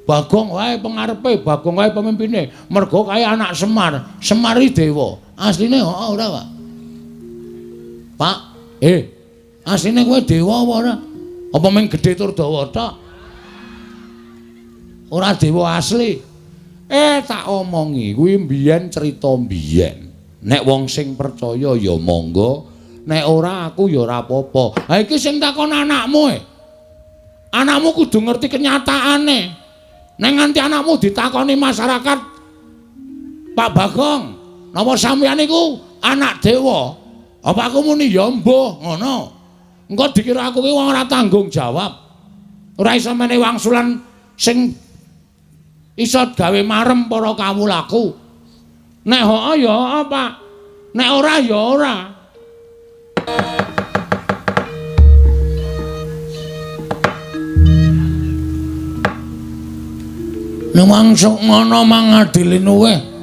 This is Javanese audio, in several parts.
Bagong wae pengarepe, Bagong wae pemimpine. Mergo kae anak Semar, Semar iki dewa. Asline heeh ora, Pak? Pak, asline kowe dewa apa ora? Apa mung gedhe tur dawa tok? Ora dewa asli. Tak omongi, kuwi mbiyen crita mbiyen. Nek wong sing percaya ya monggo, nek ora aku ya ora apa-apa. Ha iki sing takon anakmu e. Anakmu kudu ngerti kenyataane. Nek nganti anakmu ditakoni masyarakat, Pak Bagong, napa sampeyan niku anak dewa? Apa aku muni ya mbuh ngono. Engko dikira aku ki wong ora tanggung jawab. Ora iso menehi wangsulan sing iso gawe marem para kawulaku. Nek heeh ya heeh, Pak. Nek ora ya ora. Nek wangsuk ngono mangadilinuwe.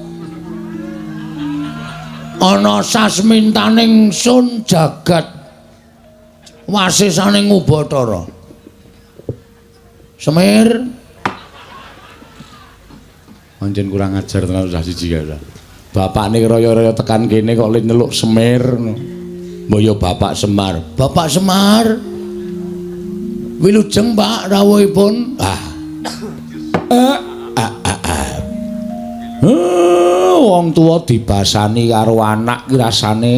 Ana sasmintaning sun jagat wasisaning Ubathara. Semir. Pancen kurang ajar tenan cah siji kae. Bapakne raya-raya tekan kene kok le nyeluk Semir. Mbok ya Bapak Semar. Bapak Semar. Wilujeng Pak rawuhipun. Ah. Wong tuwa dibasani karo anak ki rasane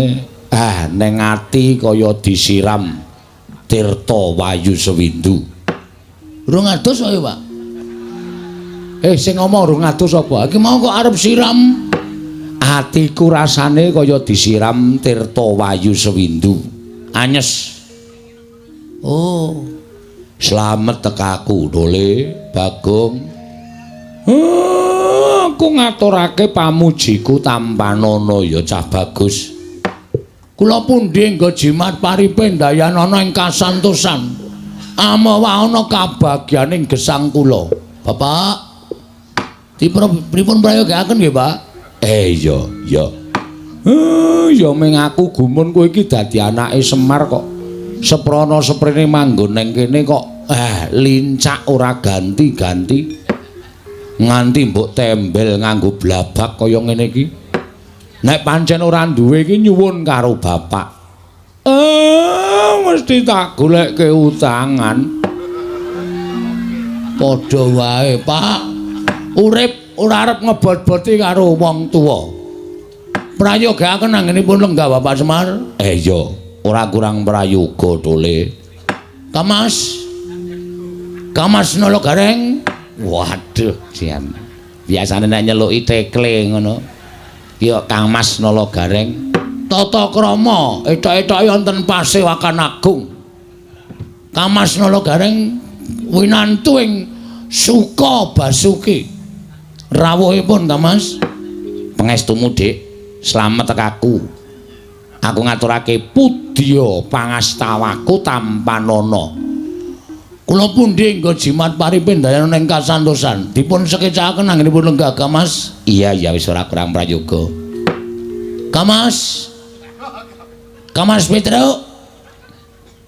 neng ati kaya disiram tirta wayu sewindu. Rung adus ayo, Pak. Sing ngomong rung adus apa? Iki mau kok arep siram. Atiku rasane kaya disiram tirta wayu sewindu. Anyes. Oh. Slamet tekaku Dole Bagong. Aku ngaturake pamujiku tampanana ya cah bagus. Kula pundi nggo jimat paripe ndayanana ing kasantosan. Amawa ana kabagyaning gesang kula. Bapak, pripun prayogaaken nggih, Pak? Iya, iya. Ya ming aku gumun kowe iki dadi anake Semar kok. Seprana seprene manggon ning kene kok lincak ora ganti-ganti. Nganti mbok tembel nganggo blabak kaya ngene iki. Nek pancen ora duwe iki nyuwun karo bapak. Mesti tak golekke utangan. Padha wae, Pak. Urip ora arep ngebot-boti karo wong tuwa. Prayogaaken anggenipun lenggah Bapak Semar. Iya, ora kurang prayoga Tole. Kamas. Kamas Nala Gareng. Waduh, jan. Biasane nek nyeluki tekle ngono. Ki kok Kang Mas Nala Gareng. Tata krama etok-etoke wonten Pasewakan Agung. Kang Mas Nala Gareng winantu ing Suka Basuki. Rawuhipun Kang Mas. Pangestumu, Dik. Slamet tekaku. Aku ngaturake pudya pangastawaku tampanana. Kula pundi nggo jimat paripe ndayana ing kasantosan. Dipun sekecakaken anggenipun lenggah Kang Mas. Iya, iya wis ora kurang prayoga. Kang Mas. Kang Mas Petruk.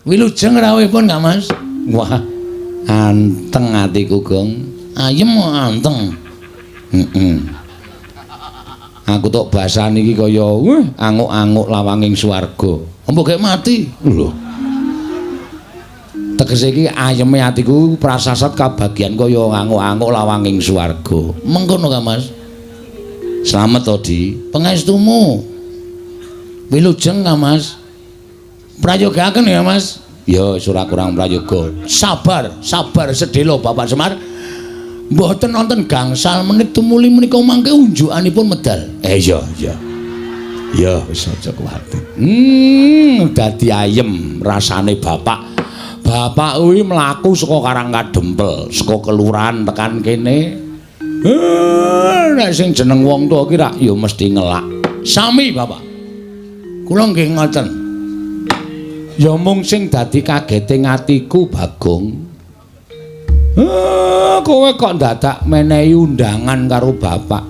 Wilujeng rawuhipun Kang Mas. Wah, anteng atiku, Gong. Ayem anteng. Heeh. Aku tok basani iki kaya anguk-anguk lawanging swarga. Mbok gek mati. Lho. Tegese iki ayeme atiku prasasat kabagian kaya anguk-anguk lawanging swarga. Mengkono Kang Mas. Slamet to, Di. Pangestumu. Wilujeng Kang Mas. Prayogaaken ya, Mas. Ya wis ora kurang prayoga. Sabar, sabar sedhela Bapak Semar. Mboten wonten gangsal menit tumuli menika mangke unjukanipun medal. Iya, iya. Ya wis aja kuwatir. Dadi ayem rasane bapak. Bapak kuwi mlaku saka Karang Kadempel, saka kelurahan tekan kene. Nek sing jeneng wong tuwa ki rak ya mesti ngelak. Sami, Bapak. Kula nggih ngoten. Ya mung sing dadi kagete atiku, Bagong. Kowe kok dadak menehi undangan karo bapak.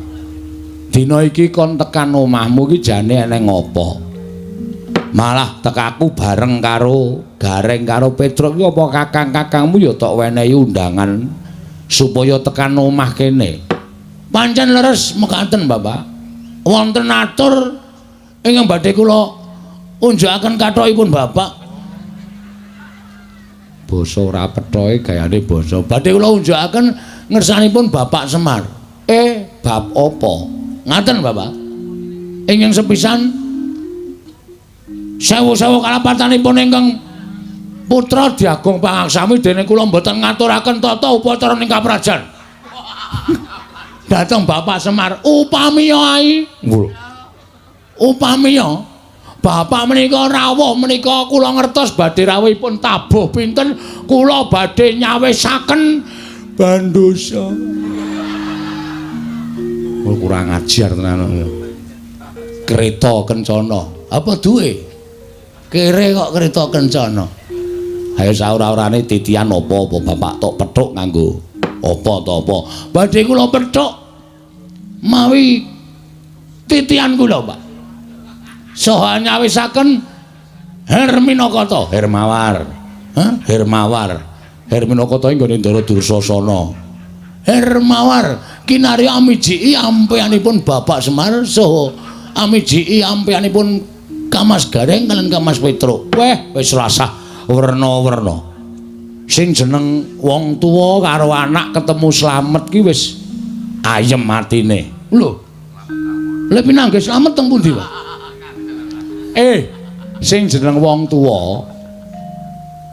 Dina iki kon tekan omahmu iki jane eneng apa? Malah tekaku bareng karo Gareng karo Petruk iki apa kakang-kakangmu ya tok wenehi undangan Supaya tekan omah kene. Pancen leres mekaten, Bapak. Wonten atur ingkang badhe kula unjukaken kathokipun Bapak. Basa ora pethoe gayane basa. Badhe kula unjukaken ngersanipun Bapak Semar. Bab apa? Ngaten, Bapak. Ingkang sepisan sewu-sewu kalapatanipun ingkang putra Diagung Pangaksami dene kula mboten ngaturaken tata upacara ing kaprajan. Dhateng Bapak Semar, upamiya ai. Upamiya Bapak menika rawuh menika kula ngertos badhe rawuhipun tabuh pinten, kula badhe nyawisaken bandosa. Oh, kurang ajar tenan. Kereta kencana. Apa duwe? Kere kok kereta kencana. Ayo saura-urane titian apa-apa Bapak tok pethuk nganggo apa to apa. Badhe kula pethuk mawi titian kula, Pak. Saha nyawisaken Herminakata, Hermawar. Hah? Hermawar. Herminakata nggone Ndara Dursasana. Hermawar kinarya amijiki ampeanipun Bapak Semar saha amijiki ampeanipun Kamas Gareng kalian Kamas Petruk. Weh, wis rasah werna-werna. Sing jeneng wong tuwa karo anak ketemu slamet ki wis ayem atine. Lho. Lha pinanggih slamet teng pundi, Pak? Sing jeneng wong tuwa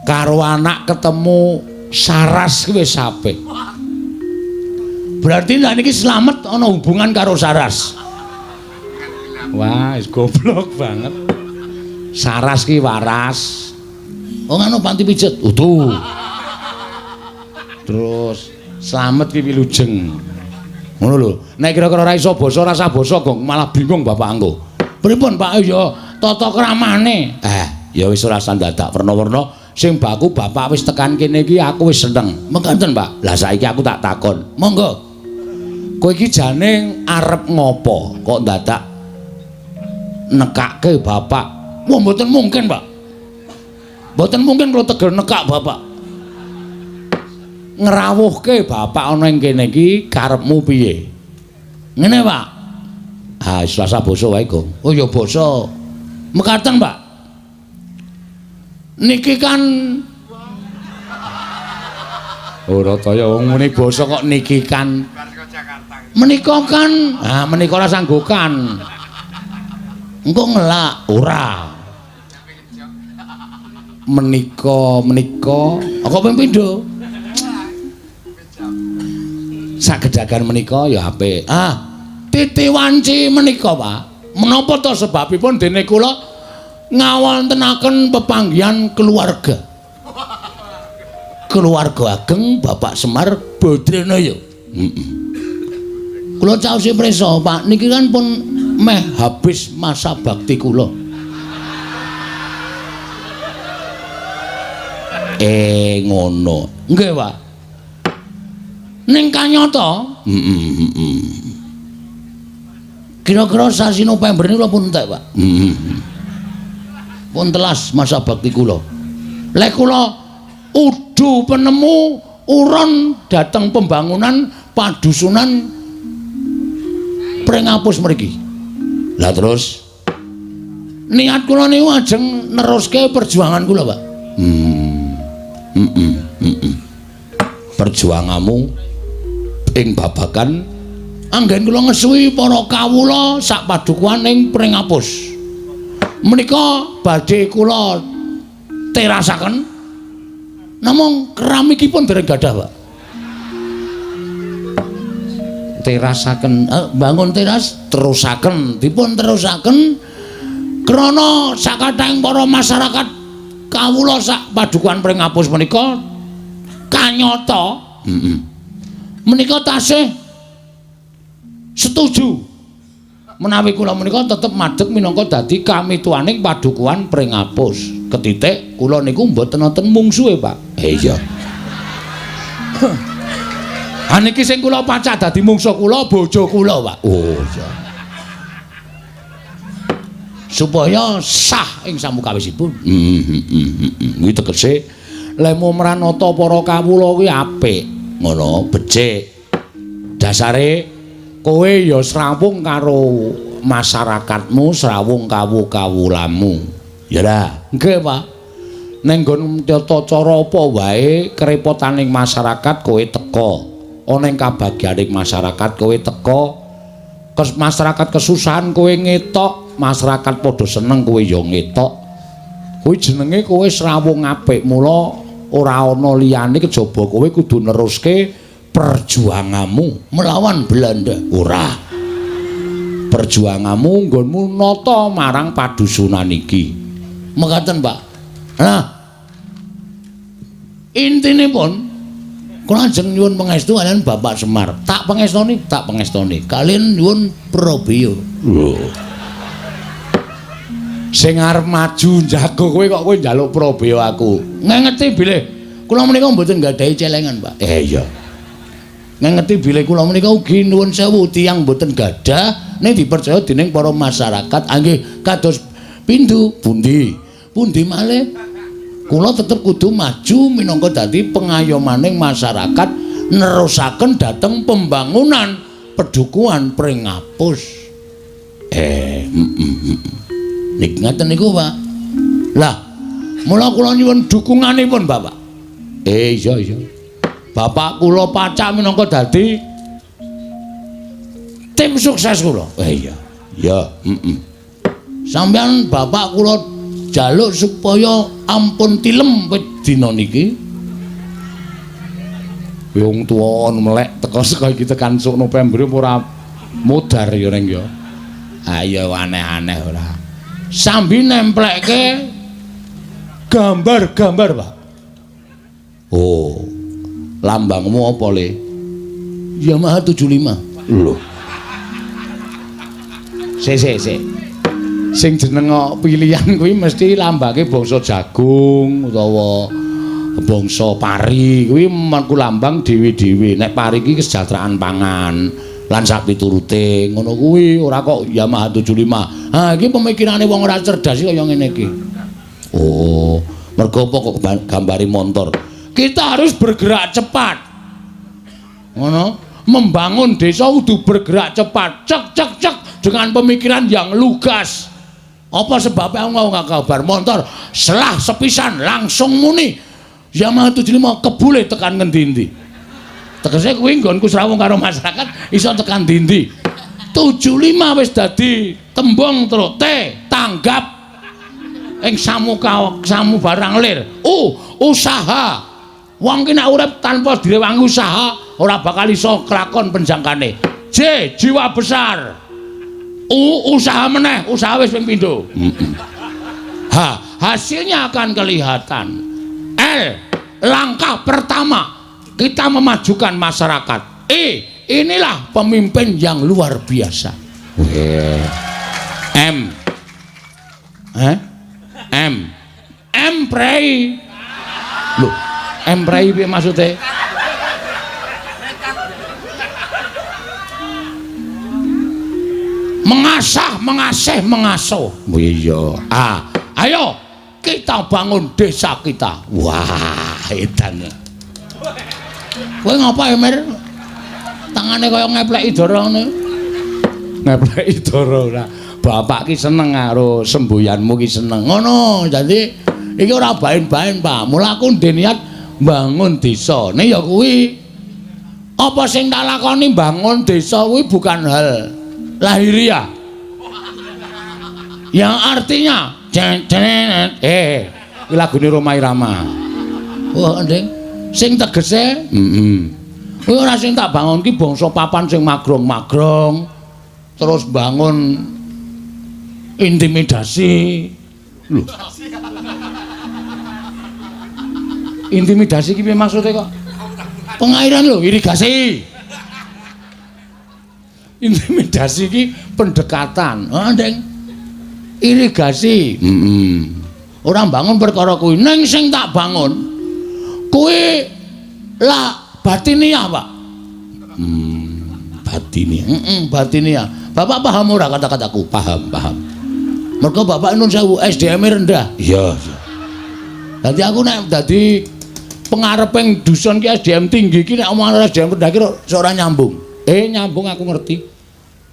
karo anak ketemu saras ki wis apik. Berarti nek niki slamet ana hubungan karo saras. Wah, wis goblok banget. Saras ki waras. Oh ngono panti pijet. Utuh. Terus slamet ki wilujeng. Ngono lho. Nek kira-kira ora iso basa, ora usah basa, Gong, malah bingung bapak engko. Pripun, Pak? Ya tata kramane. Ya wis ora usah dadak werna-werna. Sing baku bapak wis tekan kene iki aku wis seneng. Mekaten, Pak. Lah saiki aku tak takon. Monggo. Kowe iki jane arep ngopo kok dadak nekake bapak? Wah, mboten mungkin, Pak. Mboten mungkin kula tegel nekak bapak. Ngrawuhke bapak ana ing kene iki karepmu piye? Ngene, Pak. Ah, wis rasa basa wae, Gong. Oh ya basa. Mekaten, Pak. Niki kan ora kaya wong muni basa kok niki kan. Menika kan, ah menika ora sanggukan. Engko ngelak ora. Menika menika kok ping pindho? Sagedagan menika ya apik. Ah, titi wanci menika, Pak. Menapa to sebabipun dene kula ngawontenaken pepanggihan keluarga. Keluarga ageng Bapak Semar Badranaya. Heeh. Kula caosi prisa, Pak, niki kan pun meh habis masa bakti kula. Ngono. Nggih, Pak. Ning kanyata, heeh. Kira-kira sasi November niku pun entek, Pak. Heeh. Pun telas masa bakti kula. Lek kula udu penemu uron dhateng pembangunan padusunan Pringapus mriki. Lah terus niat kula niku ajeng neruske perjuangan kula, Pak. Perjuanganmu ing babagan anggen kula ngesuwi para kawula sak padukuhan ing Pringapus. Menika badhe kula terasaken namung keramikipun dereng gadah, Pak. Terasaken, bangun teras terusaken, dipun terusaken krana sakathahing para masyarakat kawula sak padukuhan Pringapus menika kanyata menika tasih setuju menawi kula menika tetep madeg minangka dadi kamituwaning padukuhan Pringapus. Ketitik kula niku mboten wonten mungsuhe, Pak. Iya. Ha niki sing kula pacak dadi mungsuh kula bojo kula, Pak. Oh iya. Supaya sah ing samukawisipun. Kuwi tegese lemu mranata para kawula kuwi apik. Ngono, becik. Dasare kowe ya srawung karo masyarakatmu, srawung kawula-kawulamu. Ya lah, nggih, Pak. Ning nggon tata cara apa wae kerepotaning masyarakat kowe teka. Ana ing kabagyaning masyarakat kowe teka. Masyarakat kesusahan kowe ngetok, masyarakat padha seneng kowe ya ngetok. Kuwi jenenge kowe srawung apik, mula ora ana liyane kejaba kowe kudu neruske perjuanganmu melawan Belanda. Ora. Perjuanganmu nggonmu nata marang padusunan iki. Mekaten, Pak. Nah, intinipun kula ajeng nyuwun pangestu kaliyan Bapak Semar. Tak pangestoni, tak pangestoni. Kaliyan nyuwun prabeya. Lho. Sing arep maju njago kowe kok kowe njaluk prabeya aku. Ngengeti bilih kula menika mboten nggadahi celengan, Pak. Iya. Ngengeti bilih kula menika ugi nuwun sewu tiyang mboten gadah ning dipercaya dening para masyarakat anggih kados pindhu pundi. Pundi malih kula tetep kudu maju minangka dadi pengayomaning masyarakat nerusaken dhateng pembangunan pedukuhan Pringapus. Niki ngaten niku, Pak. Lah, mula kula nyuwun dukunganipun, Bapak. Iya iya. Bapak kula pacak minangka dadi tim sukses kula. Iya. Ya, heeh. Sampeyan bapak kula jaluk supaya ampun tilem wit dina niki. Wong tuwa melek teko saka iki tekan sok November ora modar ya reng ya. Ayo aneh-aneh ora. Sambi nemplekke gambar-gambar, Pak. Oh. Lambangmu apa, Le? Yamaha 75. Lho. Sik sik sik. Sing jeneng pilihan kuwi mesti lambange bangsa jagung utawa bangsa pari kuwi mengku lambang dhewe-dhewe. Nek pari iki kesejahteraan pangan lan sak piturute ngono kuwi ora kok Yamaha 75. Ha iki pemikirane wong ora cerdas iki kaya ngene iki. Oh, mergo apa kok gambari montor? Kita harus bergerak cepat. Ngono, membangun desa kudu bergerak cepat. Cek cek cek dengan pemikiran yang lugas. Apa sebabnya aku mau kabar motor selah sepisan langsung muni Yamaha 75 kebule tekan ngendi-endi. Tegese kuwi nggonku srawung karo masyarakat iso tekan ndi-ndi. 75 wis dadi tembung terus T tanggap ing samuka samu barang lir. U usaha. Wong ki nek urip tanpa direwangi usaha ora bakal iso kelakon penjangkane. J jiwa besar. U usaha meneh, usaha wis ping pindho. H hasilnya akan kelihatan. L langkah pertama kita memajukan masyarakat. E inilah pemimpin yang luar biasa. M M M prei. Loh, M prei piye maksudnya? Mengasah, mengasih, mengasuh. Iya. Ah, ayo kita bangun desa kita. Wah, edan. Kowe ngapa ya, Mir? Tangane kaya ngepleki dara ngene. Ngepleki dara ora. Bapak ki seneng karo semboyanmu ki seneng. Ngono, dadi iki ora baen-baen, Pak. Mula aku ndek niat bangun desa. Nek ya kuwi apa sing tak lakoni bangun desa kuwi bukan hal lahiriah. Yang artinya iki lagune Rhoma Irama. Wah, nding sing tegese heeh. Kuwi ora sing tak bangun ki bangsa papan sing magrong-magrong terus bangun intimidasi. Lho. Intimidasi ki piye maksude kok? Pengairan lho, irigasi. Intimidasi ki pendekatan. Ah, nding. Irigasi. Heeh. Ora bangun perkara kuwi. Ning sing tak bangun kuwi lah batiniah, Pak. Batiniah. Heeh, batiniah. Bapak paham ora kata-kataku? Paham, paham. Mergo bapak nun sewu SDM rendah. Iya, iya. Dadi aku nek dadi Pengareping dusun ki SDM tinggi ki nek omongan SDM rendah ki ora nyambung. Nyambung aku ngerti.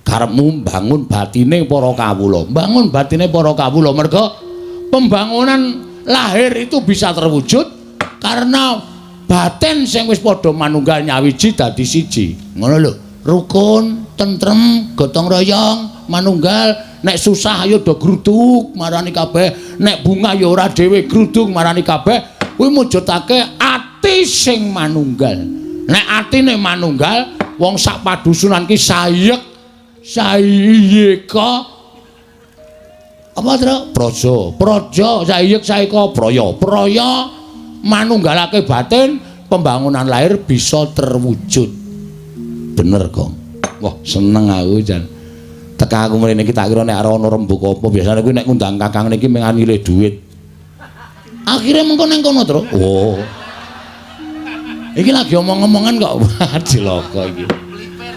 Karepmu bangun batine para kawula. Bangun batine para kawula mergo pembangunan lahir itu bisa terwujud karena batin sing wis padha manunggal nyawiji dadi siji. Ngono lho. Rukun, tentrem, gotong royong, manunggal, nek susah ayo do gruduk marani kabeh, nek bunga ya ora dhewe gruduk marani kabeh, kuwi mujudake ati sing manunggal. Nek atine manunggal, wong sak padusunan ki sayek sayeka apa Tru? Praja, praja sayek saeka praya, praya manunggalake batin, pembangunan lahir bisa terwujud. Bener, Gong. Wah, seneng aku jan. Teka aku mrene iki tak kira nek arep ana rembug apa, biasane kuwi nek ngundang kakang niki mung nyilih dhuwit. Akhire mengko nang kono, Tru. Oh. Iki lagi omong-omongan kok. Wah, cilaka iki.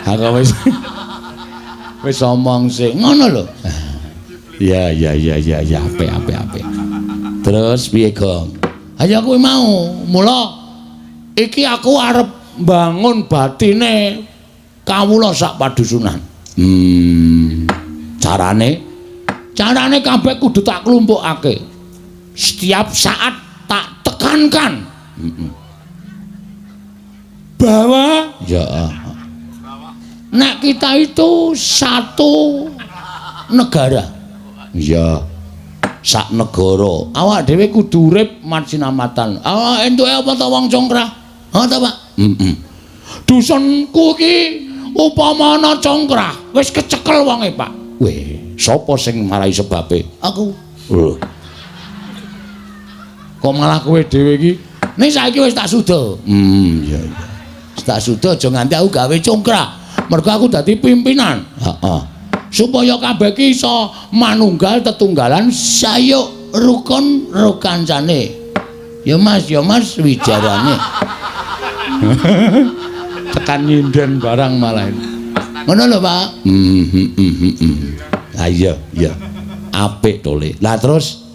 Aku wis wis omong sing ngono lho. Ya ya ya ya ya apik apik apik. Terus piye, Gong? Ayo kuwi mau. Mula iki aku arep bangun batine kawula sak padusunan. Carane? Carane kabeh kudu tak klumpukake. Setiap saat tak tekankan. Bahwa ya nek kita itu satu negara. Iya. Sak negara. Awak dhewe kudu urip masinamatan. Awak entuke apa to wong congkrah? Ha ta, Pak? Heeh. Dusunku iki upama ana congkrah, wis kecekel wonge, Pak. Weh, sapa sing marai sebabe? Aku. Lho. Kok malah kowe dhewe iki? Ning saiki wis tak suda. Iya iya. Wis tak suda aja nganti aku gawe congkrah. Mergo aku dadi pimpinan. Heeh. Supaya kabeh iki iso manunggal tetunggalan sayuk rukun rukancane. Ya Mas, ya Mas wijarane. Tekan nyinden barang malah. Ngono lho, Pak. Ha iya, iya. Apik to, Le. Lah terus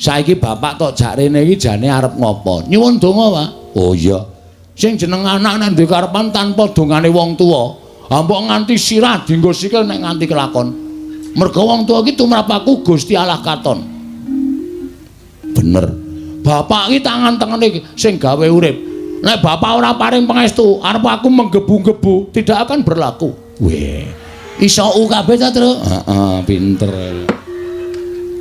saiki bapak tok jak rene iki jane arep ngopo? Nyuwun donga, Pak. Oh iya. Sing jeneng anak nek duwe karepan tanpa dongane wong tuwa, mbok nganti sirah dienggo sikil nek nganti kelakon. Mergo wong tuwa iki tumrap aku Gusti Allah katon. Bener. Bapak iki tangan tengene sing gawe urip. Nek bapak ora paring pangestu, arep aku menggebu-gebu tidak akan berlaku. Weh. Iso u kabeh ta, Tru? Heeh, pinter.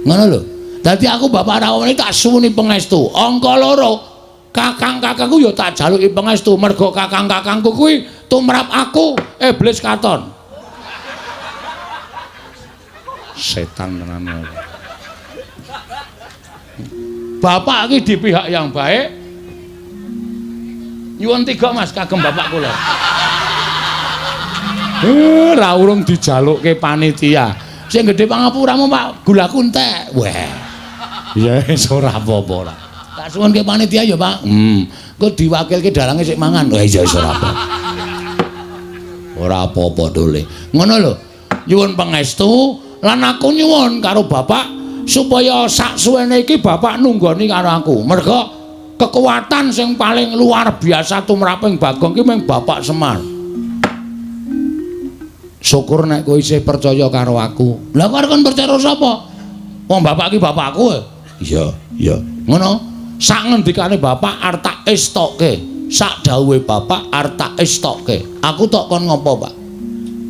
Ngono lho. Dadi aku bapak rawuh tak suwuni pangestu. Angka loro, kakang-kakangku ya tak jaluki pangestu mergo kakang-kakangku kuwi tumrap aku iblis katon. Setan tenan. Bapak iki di pihak yang baik. Nyuwun tiga Mas kagem bapak kula. Ra urung dijalukke panitia. Sing gedhe pangapuramu Pak, gulaku entek. Weh. Ya wis ora apa-apa ora. Tak suwunke panitia ya, Pak. Engko diwakilke dalange sik mangan. Wah iya wis ora apa-apa. Ora apa-apa dole. Ngono lho. Nyuwun pangestu lan aku nyuwun karo bapak supaya sak suwene iki bapak nunggoni karo aku. Mergo kekuatan sing paling luar biasa tumraping Bagong ki mung Bapak Semar. Syukur nek kowe isih percaya karo aku. Lah kok arep kon percaya karo sapa? Wong bapak ki bapakku. Iya, iya. Ngono. Sak ngendikane bapak arep tak estoke. Sak dawuhe bapak arep tak estoke. Aku tok kon ngopo, Pak?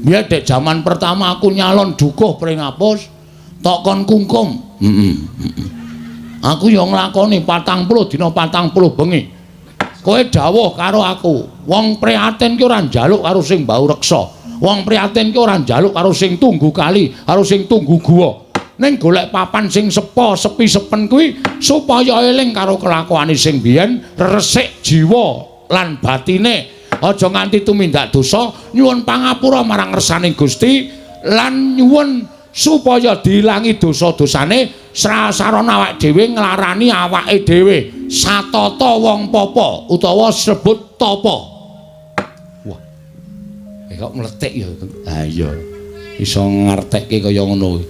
Biyen dek jaman pertama aku nyalon dukuh Pringapus, tok kon kungkum. Heeh. Aku ya nglakoni 40 dina 40 bengi. Kowe dawuh karo aku, wong prihatin ki ora njaluk karo sing bau reksa. Wong prihatin ki ora njaluk karo sing tunggu kali, karo sing tunggu guwa. Ning golek papan sing sepo, sepi sepen kuwi supaya eling karo kelakuane sing biyen, resik jiwa lan batine. Aja nganti tumindak dosa, nyuwun pangapura marang ngersaning Gusti lan nyuwun supaya diilangi dosa-dosane srasarana awake dhewe nglarani awake dhewe satata wong papa utawa sebut tapa. Wah. Kok mletik ya. Ha iya. Iso ngartekke kaya ngono kuwi.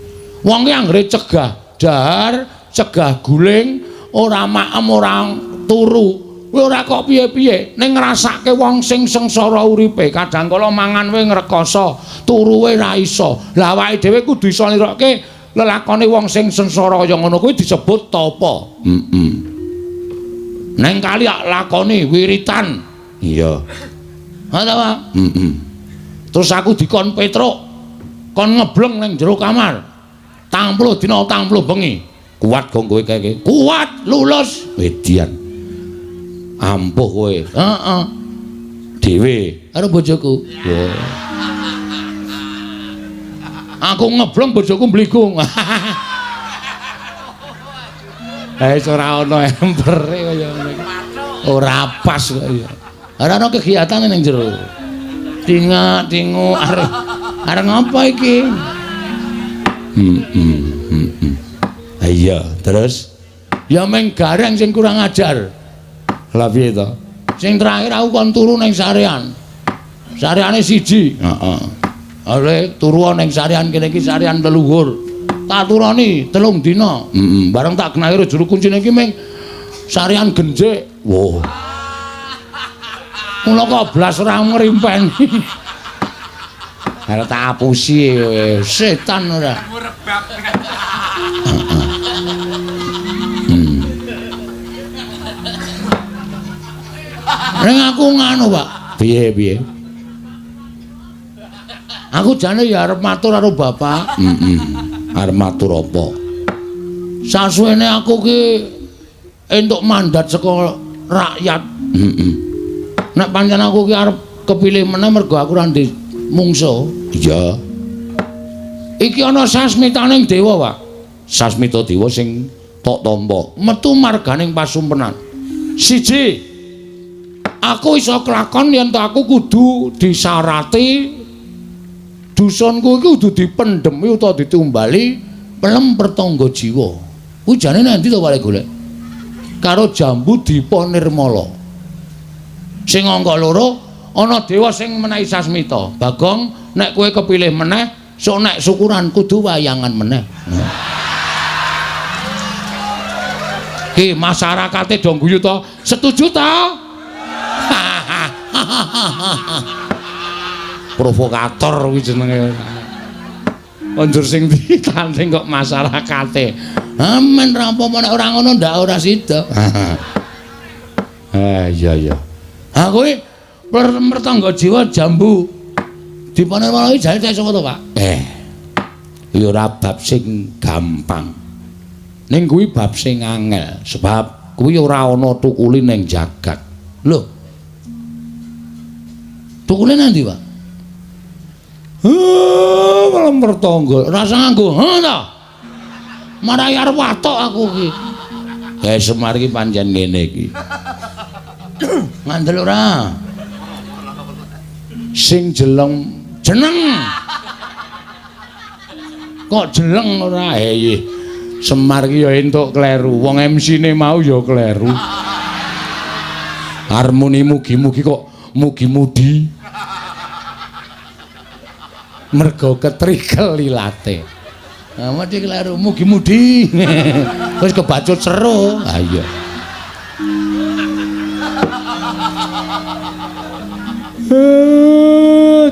Wong ki anggere cegah dahar, cegah guling, ora maem, ora turu. Kowe ora kok piye-piye, ning ngrasake wong sing sengsara uripe, kadang kala mangan wae ngrekoso, turu wae ra iso. Lah awake dhewe kudu iso nirokke lelakone wong sing sengsara kaya ngono kuwi disebut tapa. Heeh. Neng kali lakoni wiritan. Iya. Ha ta, Pak? Heeh. Terus aku dikon Petruk, kon ngebleng ning jero kamar. 40 dina 40 bengi. Kuat gong kowe kae? Kuat, lulus. Median. Ampuh kowe. Heeh. Dhewe karo bojoku. Wah. Aku ngebleng bojoku mbligung. Eh ora ana empere kaya ngene iki. Ora pas kok ya. Ora ana kegiatane ning jero. Tingak-tingu arep arep ngapa iki? Iya, terus ya meng gareng sing kurang ajar. Lah piye to? Sing terakhir aku kon turu ning sarean. Sareane siji. Heeh. Ale turu ning sarean kene iki sarean leluhur. Tak turoni 3 dina. Heeh. Bareng tak genahi juru kuncine iki meng sarean genjik. Wah. Mula kok blas ora ngrimpeni. Arep tak apusi kowe, setan ora. Ning aku nganu, Pak. Piye-piye? Aku jane ya arep matur karo bapak. Heeh. Arep matur apa? Sasuwene aku ki entuk mandat saka rakyat. Heeh. Nek pancen aku ki arep kepilih meneh mergo aku ora ndek mungsuh. Iya. Iki ana sasmitaning dewa, Pak. Sasmita dewa sing tok tampa metu marganing pasumpenan. Siji, aku iso kelakon yen to aku kudu disarati dusunku iki kudu dipendhemi utawa ditumbali pelem pertangga jiwa. Kuwi jane nang ndi to Pak golek? Karo jambu Dipa Nirmala. Sing angka 2 ana dewa sing menehi sasmita. Bagong, nek kowe kepilih meneh, sok nek syukuran kudu wayangan meneh. Ki masyarakate do guyu to? Setuju to? Provokator kuwi jenenge. Anjur sing ditanding kok masyarakate. Amen ra apa-apa nek ora ngono ndak ora sida. Ah iya iya. Ha kuwi mertangga jiwa jambu Dipa Nirmala iki jane saka to, Pak? Ya ora bab sing gampang. Ning kuwi bab sing angel, sebab kuwi ora ana tukuli ning jagat. Lho. Tukule nang ndi, Pak? Heh, malah mertangga. Rasa nganggo, ha ta? Marai arep watok aku iki. Eh Semar iki pancen ngene iki. Ngandel ora? Sing jeleng jeneng. Kok jeleng ora? Eh Semar iki ya entuk kleru. Wong MC-ne mau ya kleru. Harmoni mugi-mugi kok mugi-mudi. Mergo ketrikel ilate. Nah, mesti kleru mugi-mudi. Wis kebacut seru. Ha iya.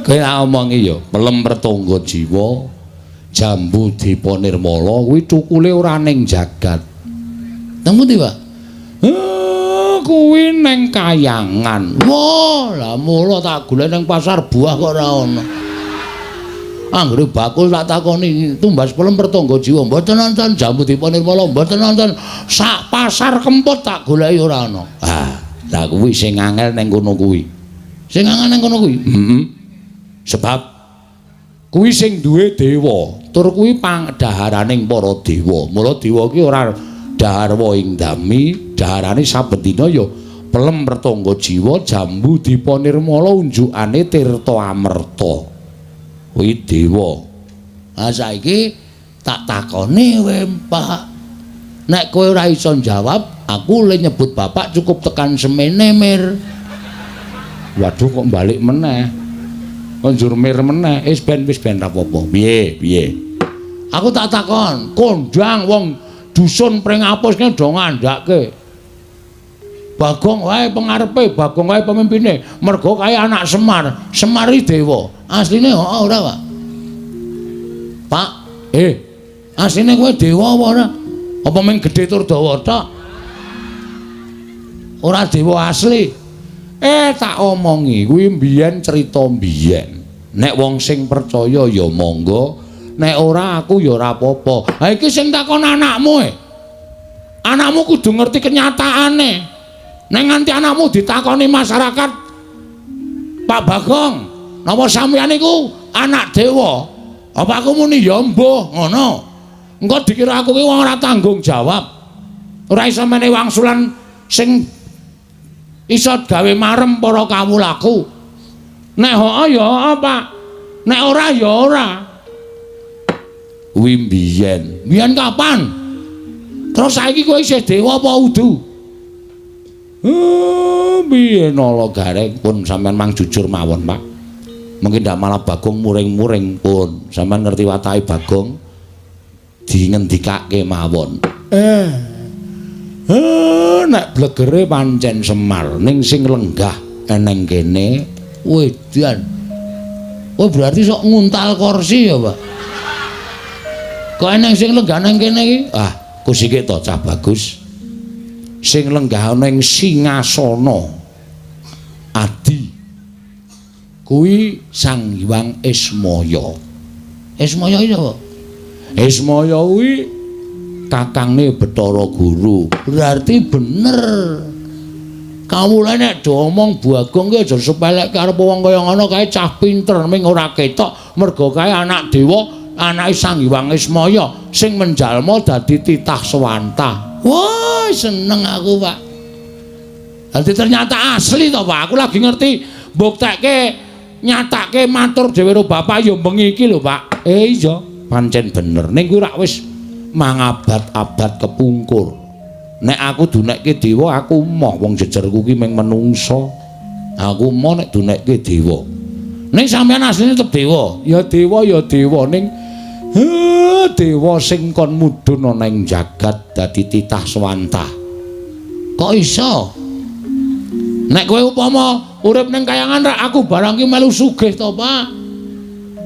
Kowe tak omongi ya, pelem pertangga jiwa, jambu Dipa Nirmala kuwi cukule ora ning jagat. Nang pundi, Pak? Kuwi ning kayangan. Wah, lah mula tak golek ning pasar buah kok ora ana. Anggere bakul tak takoni tumbas pelem pertangga jiwa, mboten nonton jambu Dipa Nirmala, mboten nonton sak pasar Kempot tak goleki ora ana. Ah, lah kuwi sing angel ning kono kuwi. Sing angel ning kono kuwi. Heeh. Sebab kuwi sing duwe dewa, tur kuwi pangdaharaning para dewa. Mula dewa ki ora dhahar ing dami, daharane saben dina ya pelem pertangga jiwa, jambu Dipa Nirmala unjukane tirta amerta. Kuwi dewa. Ha saiki tak takoni kowe, Pak. Nek kowe ora iso njawab, aku le nyebut bapak cukup tekan semene, Mir. Waduh kok balik meneh. Kok njur mir meneh. Wis ben ra apa-apa. Piye, piye? Aku tak takon, kondang wong dusun Pringapus ki do ngandhake. Bagong wae pengarepe, Bagong wae pemimpine. Mergo kae anak Semar, Semar iki dewa. Asline heeh ora, Pak? Pak, asline kowe dewa apa ora? Apa mung gedhe tur dawa tok? Ora dewa asli. Tak omongi, kuwi mbiyen crita mbiyen. Nek wong sing percaya ya monggo, nek ora aku ya ora apa-apa. Ha iki sing takon anakmu e. Anakmu kudu ngerti kenyataane. Nek nganti anakmu ditakoni masyarakat, Pak Bagong, napa sampeyan niku anak dewa? Apa aku muni ya mbuh ngono. Engko dikira aku ki wong ora tanggung jawab. Ora iso menehi wangsulan sing iso gawe marem para kawulaku. Nek heeh ya heeh, Pak. Nek ora ya ora. Kuwi mbiyen. Mbiyen kapan? Terus saiki kowe isih dewa apa udu? Mbiyen ala gareng pun sampean mang jujur mawon, Pak. Mungkin ndak malah Bagong muring-muring pun. Sampean ngerti watake Bagong dingendikake mawon. Nek blegere pancen Semar ning sing lenggah eneng kene wedan. Oh berarti sok nguntal kursi ya, Pak. Kok eneng sing lenggah nang kene iki? Ah, kusike to cah bagus. Sing lenggah ana ing singasana adi kuwi Sang Hyang Ismaya. Ismaya iki sapa? Ismaya kuwi kakangne Bathara Guru. Berarti bener. Kawula nek do omong Bagong ki aja sepelekke arep wong kaya ngono kae cah pinter ming ora ketok mergo kae anak dewa, anake Sang Hyang Ismaya sing menjalma dadi titah swantah. Wah, seneng aku, Pak. Dadi ternyata asli to, Pak. Aku lagi ngerti mbuktekke nyatake matur dhewe karo bapak ya bengi iki lho, Pak. Iya, pancen bener. Ning kuwi rak wis mangabad-abad kepungkur. Nek aku dunekke dewa, aku moh wong jejerku ki mung menungsa. Aku moh nek dunekke dewa. Ning sampeyan asline tetep dewa. Ya dewa ya dewa ning dewa sing kon mudhun ana ing jagat dadi titah swantah. Kok iso? Nek kowe upama urip ning kayangan rak aku barang ki melu sugih to, Pak.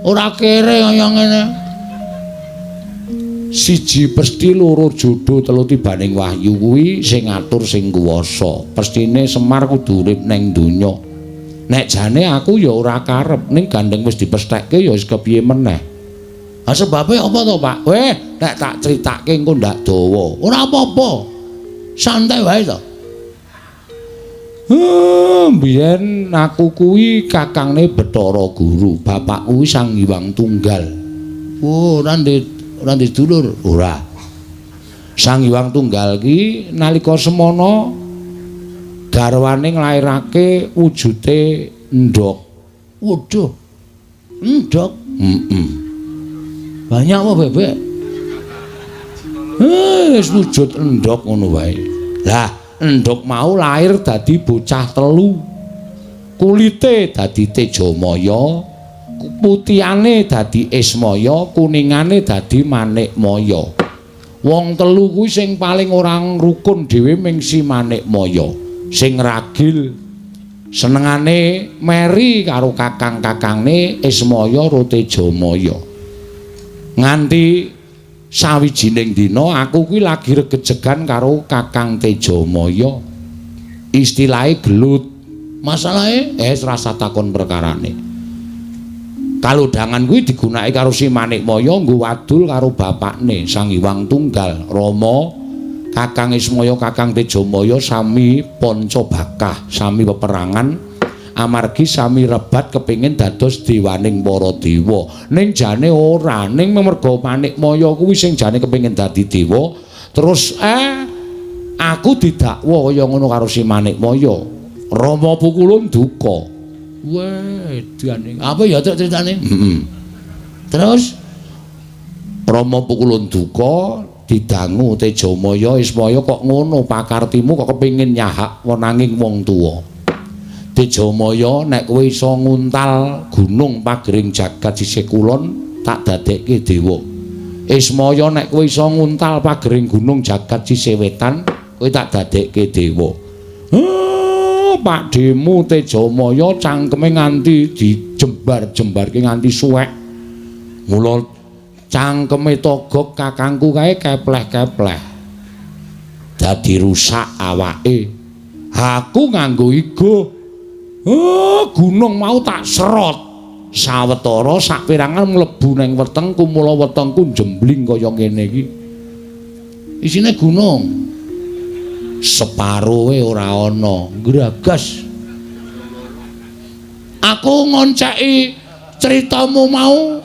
Ora kere kaya ngene. Siji pesti loro jodo telu tibaning wahyu kuwi sing ngatur sing kuwasa. Pestine Semar kudu urip ning donya. Nek jane aku ya ora karep ning gandeng wis dipesthekke ya wis kepiye meneh. Ha sebabe apa to, Pak? Weh, nek tak critake engko ndak dawa. Ora apa-apa. Santai wae to. Mbiyen aku kuwi kakangne Bathara Guru, bapakku kuwi Sang Hyang Tunggal. Oh, ora ndek dulur? Ora. Sang Hyang Tunggal ki nalika semana garwane nglairake wujute endhog. Waduh. Endhog? Heeh. Banyak apa bebek? Wis wujud endhog ngono wae. Lah, endhog mau lahir dadi bocah telu. Kulite dadi Tejamaya, putihane dadi Ismaya, kuningane dadi Manikmaya. Wong telu kuwi sing paling ora rukun dhewe ming si Manikmaya. Sing ragil senengane meri karo kakang-kakangne Ismaya ro Tejamaya. Nganti sawijining dina aku kuwi lagi regejegan karo Kakang Tejamaya. Istilahe gelut. Masalahe rasa takon perkarane. Kalodhangan kuwi digunakake karo si Manikmaya nggo wadul karo bapakne Sang Hyang Tunggal Rama. Kakang Ismaya, Kakang Tejamaya sami panca bakah, sami peperangan amargi sami rebat kepingin dados dewaning para dewa. Ning jane ora, ning merga Manikmaya kuwi sing jane kepingin dadi dewa, terus aku didakwa kaya ngono karo si Manikmaya. Rama Pukulun duka. Wedane. Apa ya critane? Heeh. Terus Rama Pukulun duka didangu Tejamaya Ismaya kok ngono pakartimu kok kepingin nyahak wenanging wong tuwa. Tejamaya nek kowe iso nguntal gunung pagering jagat sisih kulon tak dadekke dewa. Ismaya nek kowe iso nguntal pagering gunung jagat sisih wetan kowe tak dadekke dewa. Pakdhemu Tejamaya cangkeme nganti dijembar-jembarke nganti suwek. Mula cangkeme Togog kakangku kae kepleh-kepleh. Dadi rusak awake. Aku nganggo igo. Gunung mau tak serot. Sawetara saperangan mlebu nang wetengku, mula wetengku jembling kaya ngene iki. Isine gunung. Separoe ora ana, gragas. Aku ngonceki critamu mau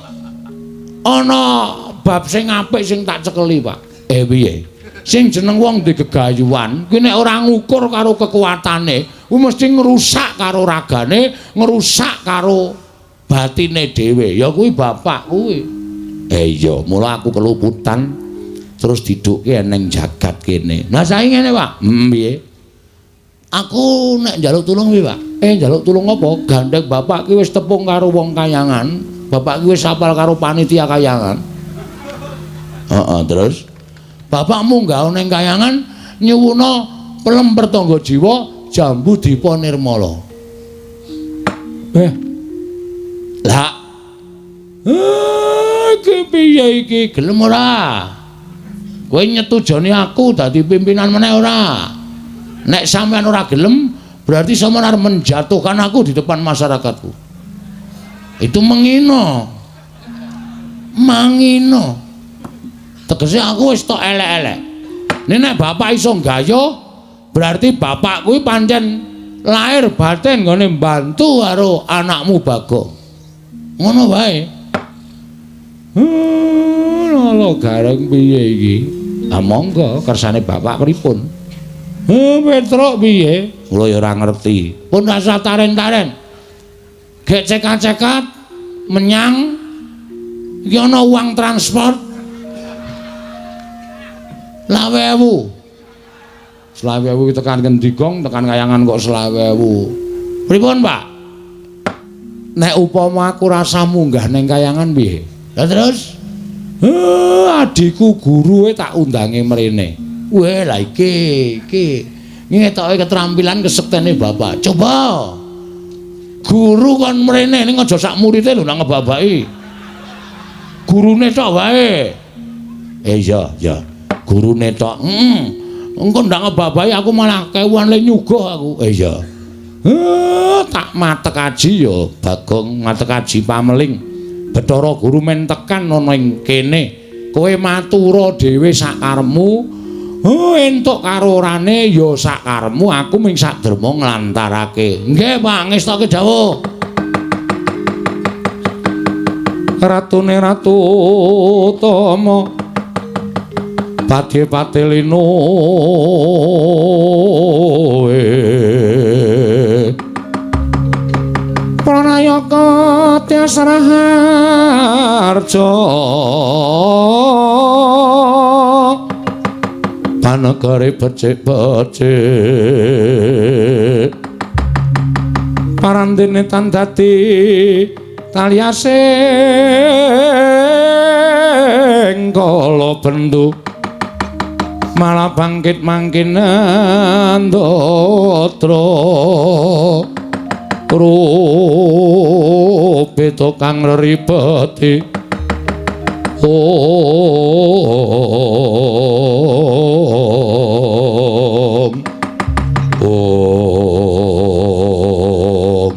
ana bab sing apik sing tak cekeli, Pak. Piye? Sing jeneng wong di gegayuhan kuwi nek ora ngukur karo kekuatane, kuwi mesti ngrusak karo ragane, ngrusak karo batine dhewe. Ya kuwi bapak kuwi. Iya, mula aku keluputan terus didukke ning jagat kene. Lah saiki ngene, Pak. Piye? Aku nek njaluk tulung piye, Pak? Njaluk tulung apa? Gandeng bapak ki wis tepung karo wong kayangan. Bapak ki wis apal karo panitia kayangan. Heeh, terus bapak munggah ning kayangan nyuwuna pelem pertangga jiwa jambu dipa nirmala. Lah. Iki piye iki? Gelem ora? Kowe nyetujoni aku dadi pimpinan meneh ora? Nek sampean ora gelem, berarti sampean arep menjatuhkan aku di depan masyarakatku. Itu mengino. Mangino. Tegese aku wis tok elek-elek. Nek bapak iso gayuh, berarti bapak kuwi pancen lahir batin nggone mbantu karo anakmu Bagong. Ngono wae. Lho gareng piye iki? Ah monggo kersane bapak pripun? Petruk piye? Kula ya ora ngerti. Pun rasa taren-taren. Gek cekat-cekat menyang iki ana uang transport 25.000. 25.000 tekan ngendi gong, tekan kayangan kok 25.000. Pripun, Pak? Nek upama aku rasa munggah ning kayangan piye? Lah terus adikku guruwe tak undange mrene. Weh, lah iki iki ngetoke keterampilan kesektene bapak. Coba guru kon mrene ning aja sak murite lho nang ngebabaki. Gurune tok wae. Iya, iya. Gurune tok. Heeh. Engko ndak ngebabaki aku malah kewuan le nyuguh aku. Iya. Tak matek aji ya Bagong, matek aji pameling. Bathara Guru men tekan ana ing kene. Kowe matura dhewe sakaremu. Entuk karo orane ya sakaremu, aku ming saderma nglantarake. Nggih, Pak, ngestoke dawuh. Ratune Ratu Tama badhe patelino Pranayaka Tyas Raharja panegare becik-becik parandene tan dadi taliasing kala bendu malah bangkit mangkin andatra rupe kang ribeti. Om Om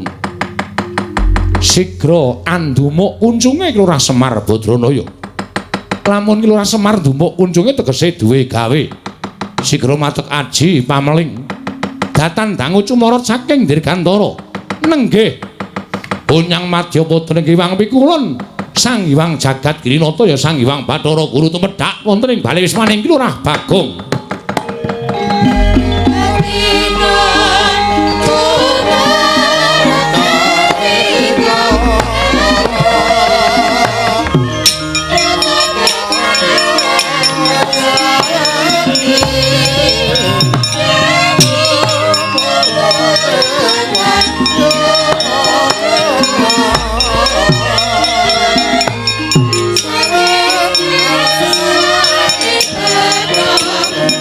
Sigra andumuk kuncunge Lurah Semar Badranaya. Lamun Lurah Semar ndumuk kuncunge tegese duwe gawe. Sigra matek aji pameling. Datan dangu cumorot saking Dirgantara. Nenggih Unyang Madya Putra Hyang Pikulun Sang Hyang Jagat Girinata ya Sang Hyang Bathara Guru tumedhak wonten ing bale wismaning Lurah Bagong. Thank you.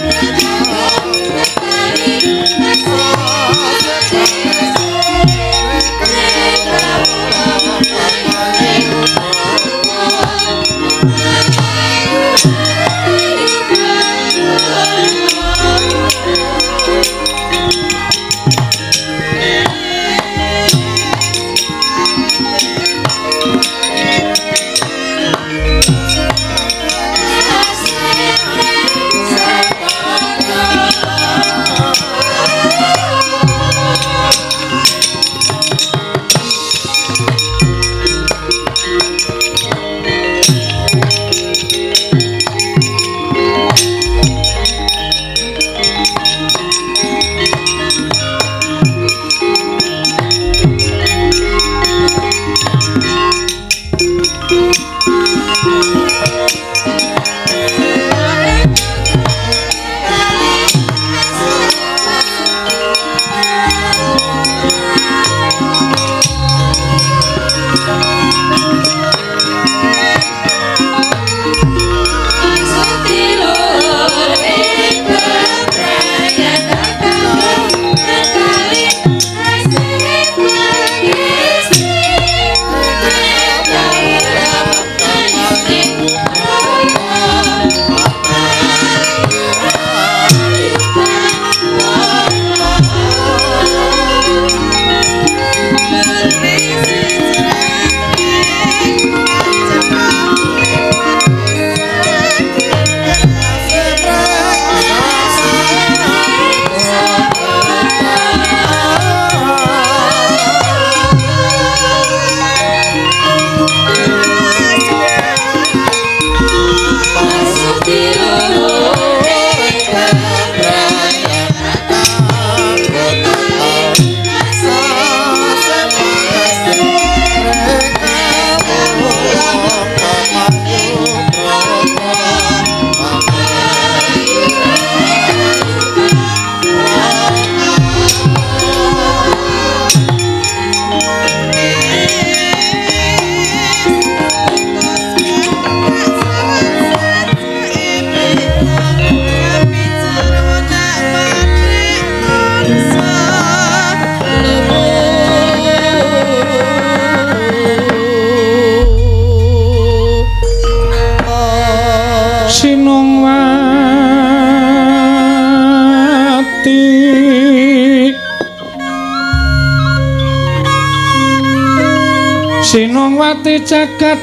Adipati jagat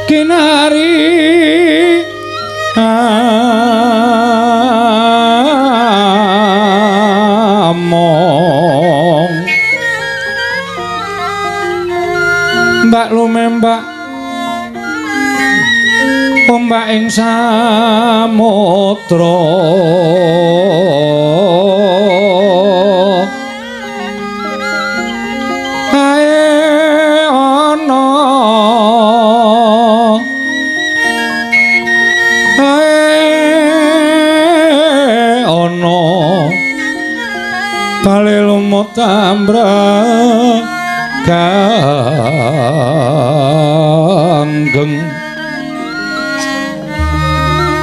kinari among mbak lumembak ombak ing samudra ae ana ae ana bale lumut ambrek ganggeng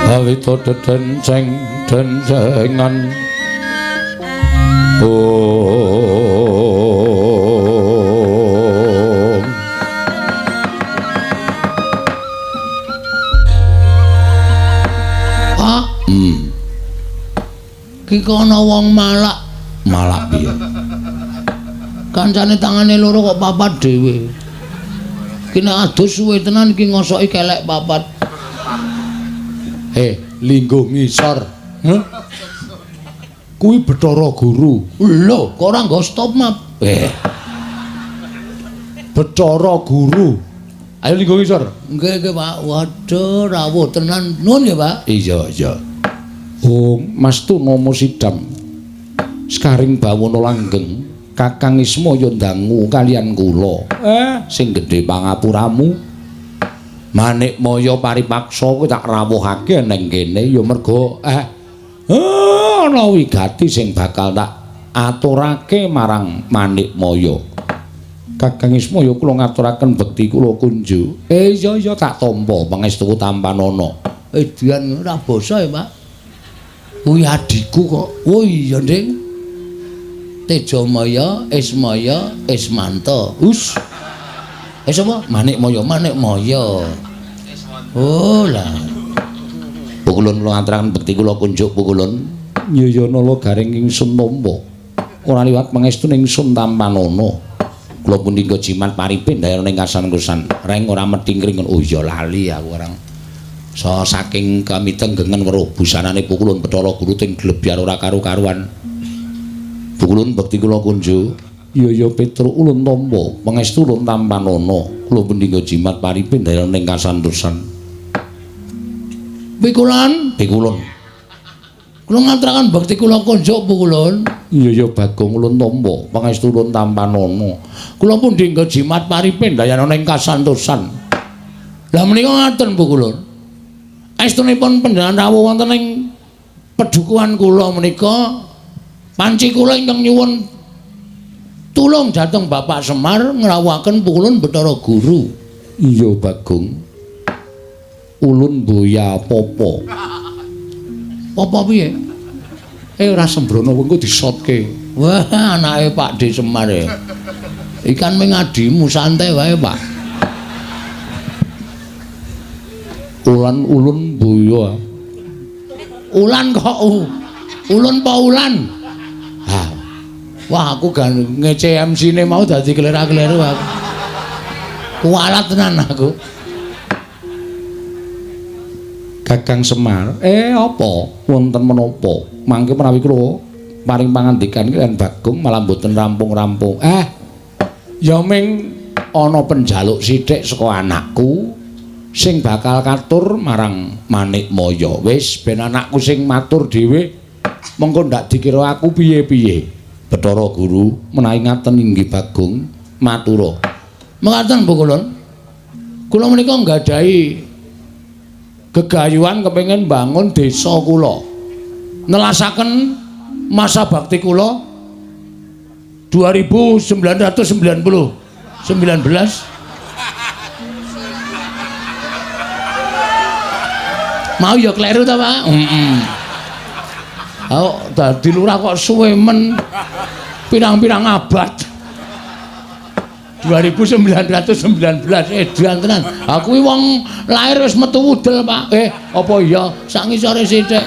awito dedenceng dencengan om. Pak, ki kono wong malak. Malak piye? Kancane tangane loro kok papat dhewe. Ki nek adus suwe tenan iki ngosoki kelek papat. Lingguh ngisor. Heh? Kuwi Bathara Guru. Lho, kok ora nggo stop map? Bathara Guru. Ayo lingguh ngisor. Nggih, nggih, Pak. Waduh, rawuh tenan. Nuwun nggih, Pak. Iya, iya. Oh, Mas Tunomo Sidam. Sekaring bawana langgeng, Kakang Ismaya ndangu kalian kula. Sing gedhe pangapuramu. Manikmaya paripaksa kuwi tak rawuhake ning kene ya merga ana wigati sing bakal tak aturake marang Manikmaya. Kakang Ismaya kula ngaturaken bekti kula kunjuk. Iya iya tak tampa pangestuku tampanana. Edian ora basa ya, Pak. Kuwi adhiku kok. Oh iya, Ding. Tejamaya, Ismaya, Ismanta. Us. Sapa? Manikmaya, Manikmaya. Oh lah. Pukulun kula ngaturaken bekti kula kunjuk pukulun. Ya ya nala garing ingsun nampa. Ora liwat pangestu ingsun tampanana. Kula punika jimat paripin dayana ing kasan-kusan. Reng ora methingkring. Oh iya lali aku orang. So saking kamitenggengen weruh busanane pukulun Bathara Guru ting glebyar ora karu-karuan. Pukulun bekti kula kunjuk. Ya ya Petruk ulun tampa pangestu ulun tampanana. Kula punika jimat paripin dayana ing kasantosan. Pikulon, pikulun. Kula ngaturaken bekti kula kunjuk pukulun. Iya ya Bagong ulun tampa pangestu ulun tampanana. Kula pundi nggo jimat paripin dayana ing kasantosan. Lah menika ngaten pukulun. Estunipun panjenengan rawuh wonten ing pedukuhan kula menika panci kula ingkang nyuwun tulung dhateng Bapak Semar ngrawuhaken pukulun Bathara Guru. Iya Bagong. Ulun boya popo. Popo piye? Ora sembrono engko disotke. Wah, anake Pak D Semar e. Ikan ming adimu santai wae, Pak. Ulan ulun boya. Ulan kok ulun pa ulan? Ha. Wah, aku gan ngece MC-ne mau dadi klera-kleru aku. Kualat tenan aku. Kakang Semar, apa wonten menapa? Mangke menawi kula paring pangandikan kaliyan Bagong malah mboten rampung-rampung. Ya ming ana penjaluk sithik saka anakku sing bakal katur marang Manikmaya. Wis ben anakku sing matur dhewe, mengko ndak dikira aku piye-piye. Bathara Guru menawi ngaten inggih Bagong matura. Mekaten Bu Kulon. Kula menika nggadahi gegayuhan kepengin bangun desa kula. Nelasaken masa bakti kula 2990 19. Mau ya kleru ta, Pak? Heeh. Oh, dadi lurah kok suwe men pirang-pirang abad. 2919 edan tenan. Aku iki wong lahir wis metu wudel, Pak. Apa iya sak ngisore sithik.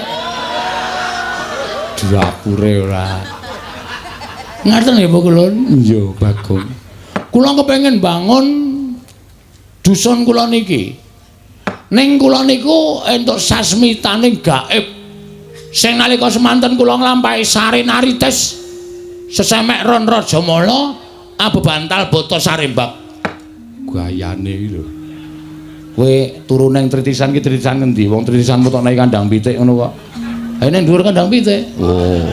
Dapure ora. Ngaten nggih, Bu Kulon? Iya, Bagong. Kula kepengin bangun Dusun kula niki. Ning kula niku entuk sasmitaning gaib. Sing nalika semanten kula nglampahi sarinarites sesemek ron Rajamala abebantal bata sarembak. Gayane iki lho. Kowe turu ning tritisan ki tritisan ngendi? Wong tritisan tok naik kandang pitik ngono kok. Ha ning dhuwur kandang pitik. Oh.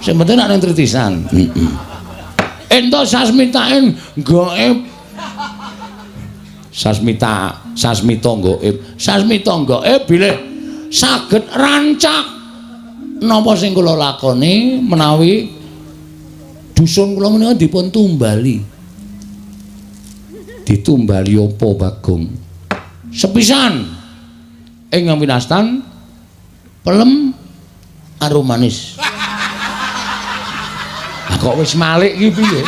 Sing penting nek ning tritisan. Heeh. Entuk sasmitaing gaib. Sasmita, sasmita gaib. Sasmita gaib bilih saged rancak napa sing kula lakoni menawi dusun kula menika dipun tumbali. Ditumbali apa, Bagong? Sepisan ing winastan pelem arum manis. Lah kok wis malik iki piye?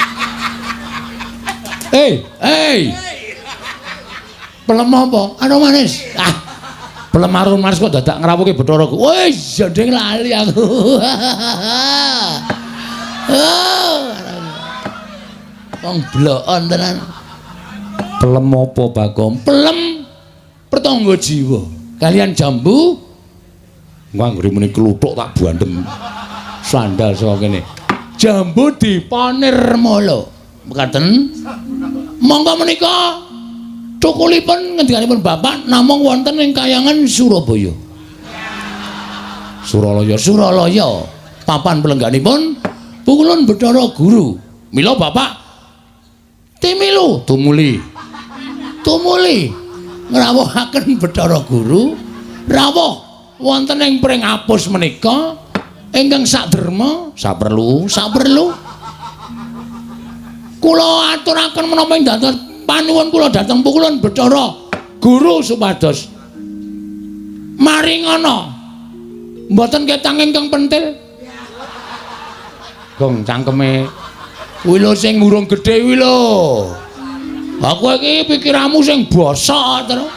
Hey. Pelem apa? Arum manis. Ah. Pelem arum manis kok dadak ngrawuhke Bathara. Wis jandeng lali aku. Oh. Wong blokon tenan. Pelem apa, Bagong? Pelem pertangga jiwa. Kalian jambu nganggere muni kluthuk tak bandem. Sandal saka kene. Jambu dipanirmala. Mekaten. Monggo menika cukulipun ngendikanipun Bapak namung wonten ing kayangan Surabaya. Suralaya, Suralaya. Papan pelengganipun Pukulun Bathara Guru. Mila Bapak timilu tumuli. Tumuli ngrawuhaken Bathara Guru rawuh wonten ing Pringapus menika ingkang saderma saperlu saperlu kula aturaken menapa ing dados panuwun kula dhateng Pukulun Bathara Guru supados maringana mboten ketang ingkang pentil. Gong cangkeme kuwi lho sing urung gedhe kuwi lho. Aku iki pikiranmu sing bosok terus.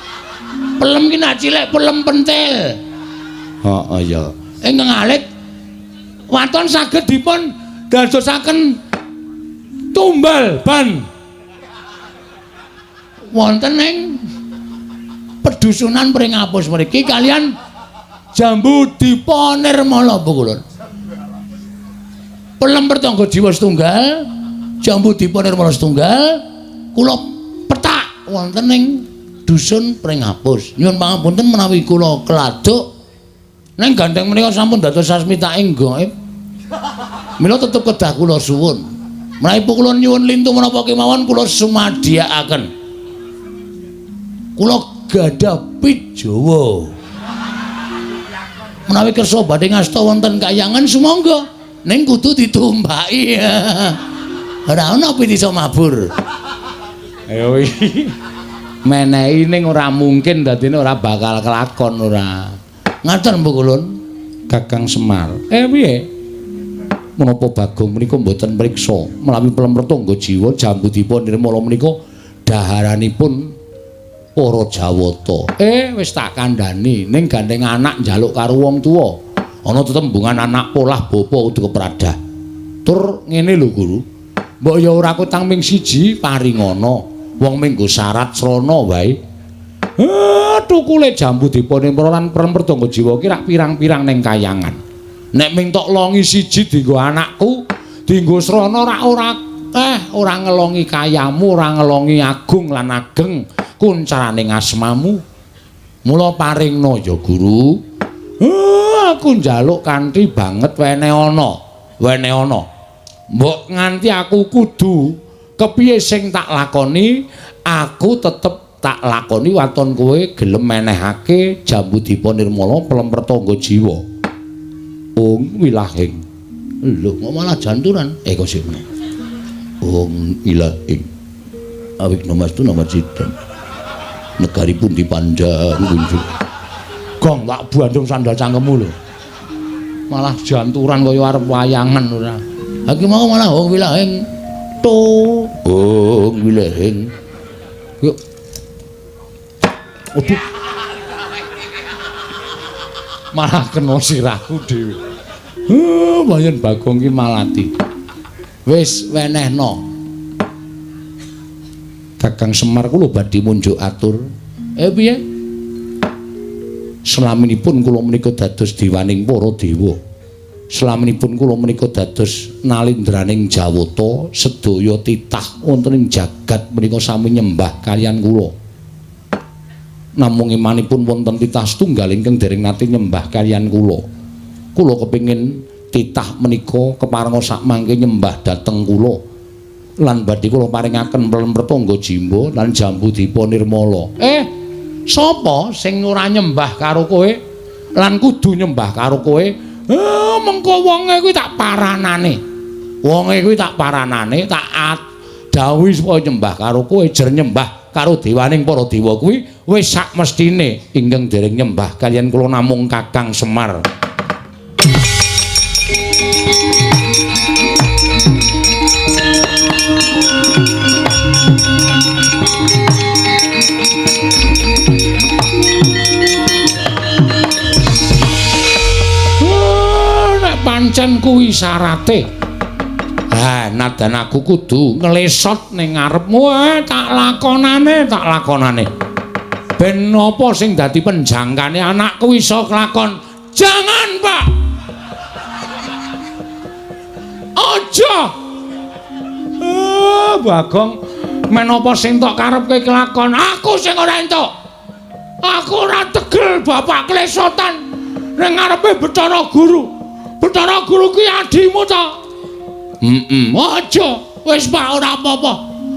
Pelem ki nak cilik pelem pentil. Heeh ya. Ingkang alit waton saged dipun dadosaken tumbal ban wonten ing pedusunan Pringapus mriki kalian jambu dipanirmala Pukulun. Pelem pertangga jiwa setunggal, jambu dipanirmala setunggal, kula petak wonten ing dusun Pringapus. Nyuwun pangapunten menawi kula keladuk ning gandeng menika sampun dados sasmitaing gaib. Mila tetep kedah kula suwun. Menawi kula nyuwun lintu menapa kemawon kula sumadiyakaken. Kula gadah pit Jawa. Menawi kersa badhe ngasta wonten kayangan sumangga ning kudu ditumbaki. Ora ana pit iso mabur. Ayo iki menehi ning ora mungkin dadine ora bakal kelakon ora. Ngaten Pukulun Kakang Semar. Piye? Menapa Bagong menika mboten mriksa menawi pelem pertangga jiwa jambu dipa nirmala menika daharanipun para Jawata. Wis tak kandhani ning gandeng anak njaluk karo wong tuwa. Ana tetembungan anak polah bapa kudu kepradah. Tur ngene lho Guru. Mbok ya ora kutang ming siji paringana. Wong minggo syarat srana wae. Tukule jambu dipanirmala lan pelem pertangga jiwa ki rak pirang-pirang ning kayangan. Nek ming tok longi siji dienggo anakku, dienggo srana rak ora ora ngelongi kayamu, ora ngelongi agung lan ageng kuncaraning asmamu. Mula paringna ya Guru. Aku njaluk kanthi banget wene ana, wene ana. Mbok nganti aku kudu kepiye sing tak lakoni, aku tetep tak lakoni waton kowe gelem menehake jambu dipanirmala pelem pertangga jiwa. Ung wilahing. Lho kok malah janturan? Kok sik meneh. Ung ilahing. Awik namastu namacidam. Negaripun dipandang kunjung. Gong tak bandung sandal cangkemmu lho. Malah janturan kaya arep wayangan ora. Ha iki mau malah ung wilahing. To, ung wilahing. Yuk. Waduh. Malah kena sirahku dhewe. Bayan Bagong ki malati. Wis wenehno. Kakang Semar kula badhe munjuk atur. Piye? Selaminipun kula menika dados dewaning para dewa. Selaminipun kula menika dados nalindraning Jawata, sedaya titah wonten ing jagat menika sami nyembah kaliyan kula. Namung imanipun wonten titah setunggal ingkang dereng nate nyembah kaliyan kula. Kula kepingin titah menika keparenga sakmangke nyembah dhateng kula. Lan badhe kula paringaken pelem Pertangga Jimba lan Jambu Dipa Nirmala. Sapa sing ora nyembah karo kowe lan kudu nyembah karo kowe? Mengko wonge kuwi tak paranane. Wonge kuwi tak paranane, tak dawuhi supaya nyembah karo kowe, jer nyembah karo dewaning para dewa kuwi wis sak mestine ingkang dereng nyembah kaliyan kula namung Kakang Semar. Pancen kuwi syarate. Ha, nadan aku kudu nglesot ning ngarepmu, tak lakonane, tak lakonane. Ben apa sing dadi penjangkane anakku iso kelakon. Jangan, Pak. Aja. Bagong, men apa sing tok karepke kelakon, aku sing ora entuk. Aku ora tegel bapak klesotan ning ngarepe Bathara Guru. Bathara Guru kuwi adimu ta? Heeh. Aja, wis Pak ora apa-apa.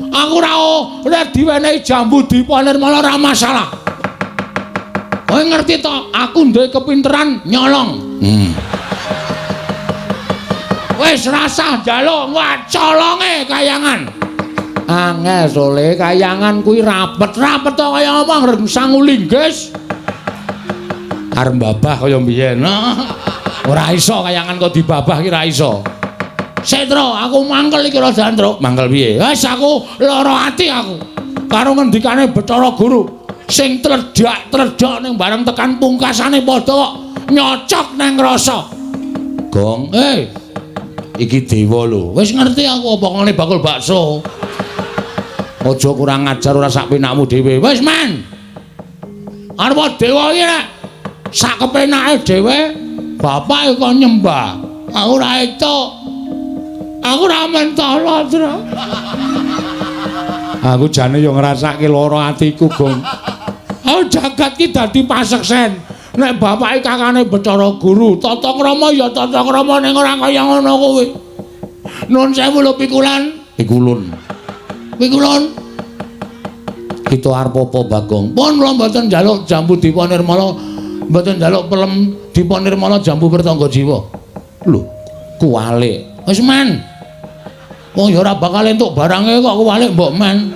Aku ora diwenehi Jambu Dipa Nirmala ora masalah. Kowe ngerti to, aku duwe kepinteran nyolong. Wis rasah njaluk colonge kayangan. Angel sole kayangan kuwi rapet-rapet to kaya apa sangu linggis. Arep babah kaya mbiyen. Ora iso kayangan kok dibabah ki ora iso. Setro, aku mangkel iki rada Truk. Mangkel piye? Wis aku lara ati aku. Karo ngendikane Bathara Guru sing tledak-tledok ning bareng tekan pungkasane padha kok nyocok nang rasa. Gong, iki dewa lho. Wis ngerti aku apa ngene bakul bakso. Aja kurang ajar ora sak penakmu dhewe. Wis men. Arep dewa iki nek sak kepenake dhewe bapak kok nyembah. Aku ora entuk. Aku ora mentolo, Tru. Aku jane yo ngrasake lara atiku, Gong. Aku jagat ki dadi paseksen. Nek bapake kakane Bathara Guru, tata krama ya tata krama ning ora kaya ngono kuwi. Nun sewu lho pikulan. Pikulun. Pikulun. Kita arep apa, Bagong? Pun kula mboten njaluk Jambu Dipa Nirmala, mboten njaluk pelem Dipa Nirmala Jambu Pertangga Jiwa. Lho, kuwalik. Wis men. Wong ya ora bakal entuk barange kok kuwalik mbok men.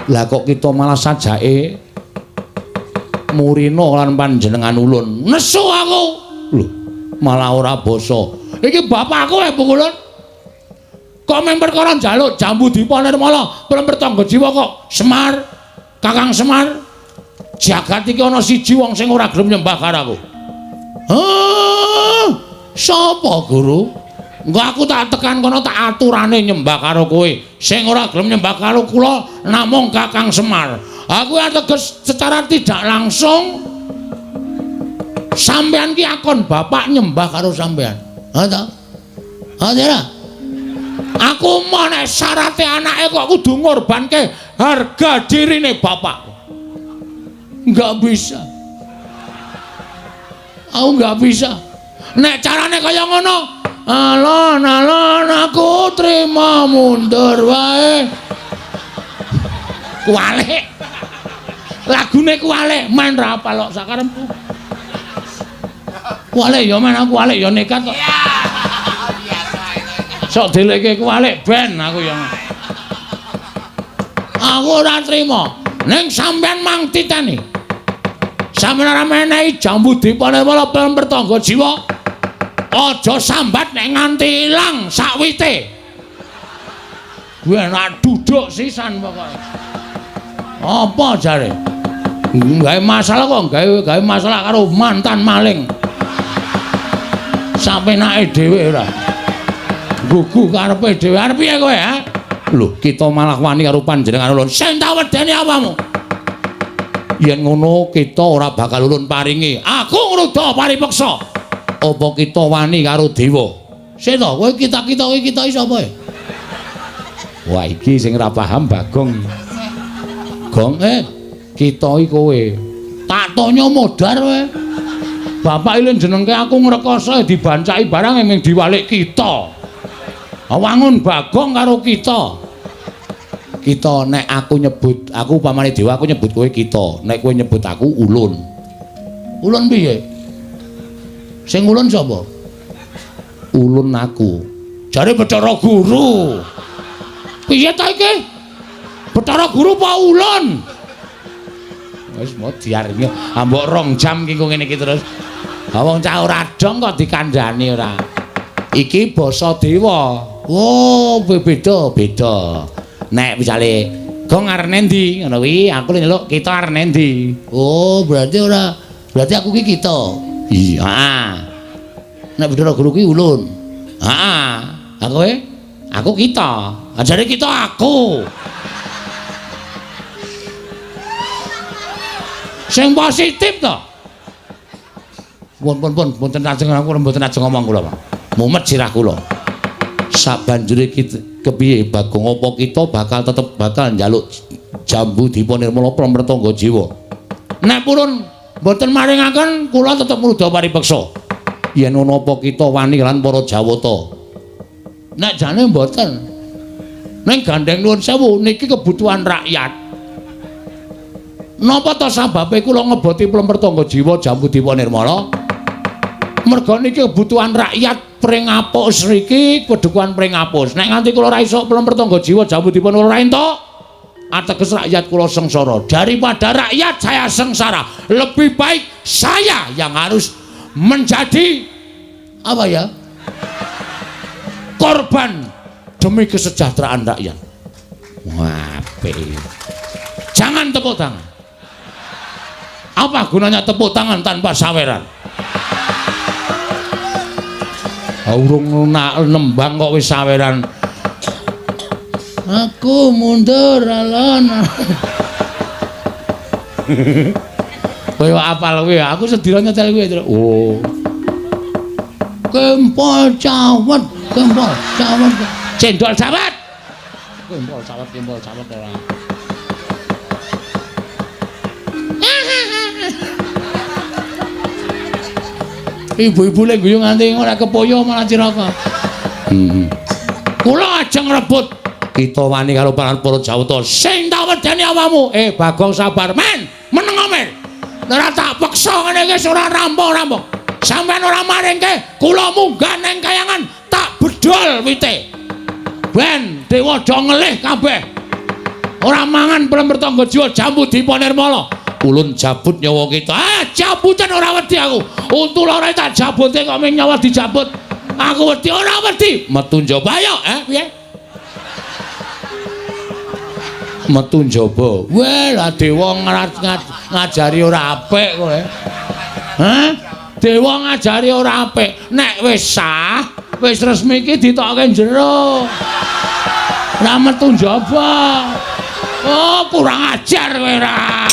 Lah kok kita malah sajake murina lan panjenengan ulun. Nesu aku. Lho, malah ora basa. Iki bapakku pukulun. Kok men perkara njaluk Jambu Dipa Nirmala, pelem Pertangga Jiwa kok Semar, Kakang Semar. Jagat iki ana siji wong sing ora gelem nyembah karo aku. Hah? Sapa, Guru? Engko aku tak tekan kono tak aturane nyembah karo kowe. Sing ora gelem nyembah karo kula namung Kakang Semar. Aku ateges secara tidak langsung sampean ki akon bapak nyembah karo sampean. Ha ta? Ha ta? Aku mau nek syarate anake kok kudu ngorbanke harga dirine bapak. Enggak bisa. Aku enggak bisa. Nek carane kaya ngono, alon-alon aku trima mundur wae. Kuwalik. Lagune kuwalik, men ra apal kok sakarepku. Kuwalik ya men aku kuwalik ya nekat kok. Sok delekke kuwalik ben aku ya. Aku ora trima. Ning sampean mang titeni. Sampeyan ora menehi Jambu Dipa Nirmala pelem Pertangga Jiwa. Aja sambat nek nganti ilang sakwite. Kuwi enak duduk sisan pokoke. Apa jare? Gawe masalah kok gawe masalah karo mantan maling. Sapenake dhewe ora. Gugu karepe dhewe. Arep piye kowe, ha? Lho, kita malah wani karo panjenengan ulun. Sing tak wedeni apamu? Yen ngono kita ora bakal ulun paringi. Aku ngruda paripeksa. Apa kita wani karo dewa? Sing to, kowe kita-kita kowe kita iki sapa e? Wah, iki sing ora paham Bagong. Gong, kita iki kowe. Tak tonyo modar kowe. Bapak ilin jenengke aku ngrekoso dibancaki barang ming diwalik kita. Wangun Bagong karo kita. Kita nek aku nyebut, aku upamane dewa aku nyebut kowe kita. Nek kowe nyebut aku ulun. Ulun piye? Sing ulun sapa? Ulun aku. Jare Bathara Guru. Piye ta iki? Bathara Guru apa ulun? Wis mau diaringi ambok 2 jam ki ngene iki terus. Ha wong cah ora dong kok dikandhani ora. Iki basa dewa. Oh, beda beda. Nek misale Gong arep endi ngono kuwi, aku nyeluk kita arep endi. Oh, berarti ora, berarti aku ki kita. Iya, heeh. Nek Bathara Guru ki ulun. Heeh. Ha kowe? Aku kita. Jare kita aku. Sing positif to. Pun pun pun mboten ajeng aku mboten ajeng ngomong kula, Pak. Mumet sirah kula. Sabanjure kepiye Bagong apa kita bakal tetep bakal njaluk jambu Dipa Nirmala Pramretangga Jiwa. Nek purun mboten maringaken kula tetep ngruda paripeksa. Yen ngono apa kita wani lan para Jawata? Nek jane mboten. Ning gandeng nuwun sewu niki kebutuhan rakyat. Napa ta sababe kula ngeboti Plempertangga Jiwa Jambu Dipa Nirmala? Merga niki kebutuhan rakyat Pringapus riki, kedukuhan Pringapus. Nek nganti kula ora iso Plempertangga Jiwa Jambu Dipa Nirmala ora entuk, ateges rakyat kula sengsara. Daripada rakyat saya sengsara, lebih baik saya yang harus menjadi apa ya? Korban demi kesejahteraan rakyat. Wah, jangan tepuk tangan. Apa gunanya tepuk tangan tanpa saweran? Urung nembang kok wis saweran. Aku mundur alon. Kowe apal kowe, aku sedina nyetel kowe. Oh. Kempol cawet, kempol cawet. Cendol cawet. Kempol cawet, kempol cawet ora. Ibu-ibu lek guyu nganti ora kepoyo malah cilaka. Kula ajeng rebut kita wani karo para Jawata. Sing tak wedeni awakmu. Bagong sabar men, meneng men. Ora tak peksa ngene iki ora rampung-rampung. Sampeyan ora maringke, kula munggah nang kayangan tak bedol wite. Ben dewa do ngelih kabeh. Ora mangan Plempertangga Jiwa Jambu Dipa Nirmala. Ulun jabut nyawa kita. Ah, jabutan ora wedi aku. Untu lara tak jabute kok ming nyawa dijabut. Aku wedi ora wedi. Metu njaba ayo, piye? Metu njaba. Weh, lah dewa ngajari ora apik kowe. Hah? Dewa ngajari ora apik. Nek wis sah, wis resmi iki ditokke jero. Ora metu njaba. Oh, kurang ajar kowe ora.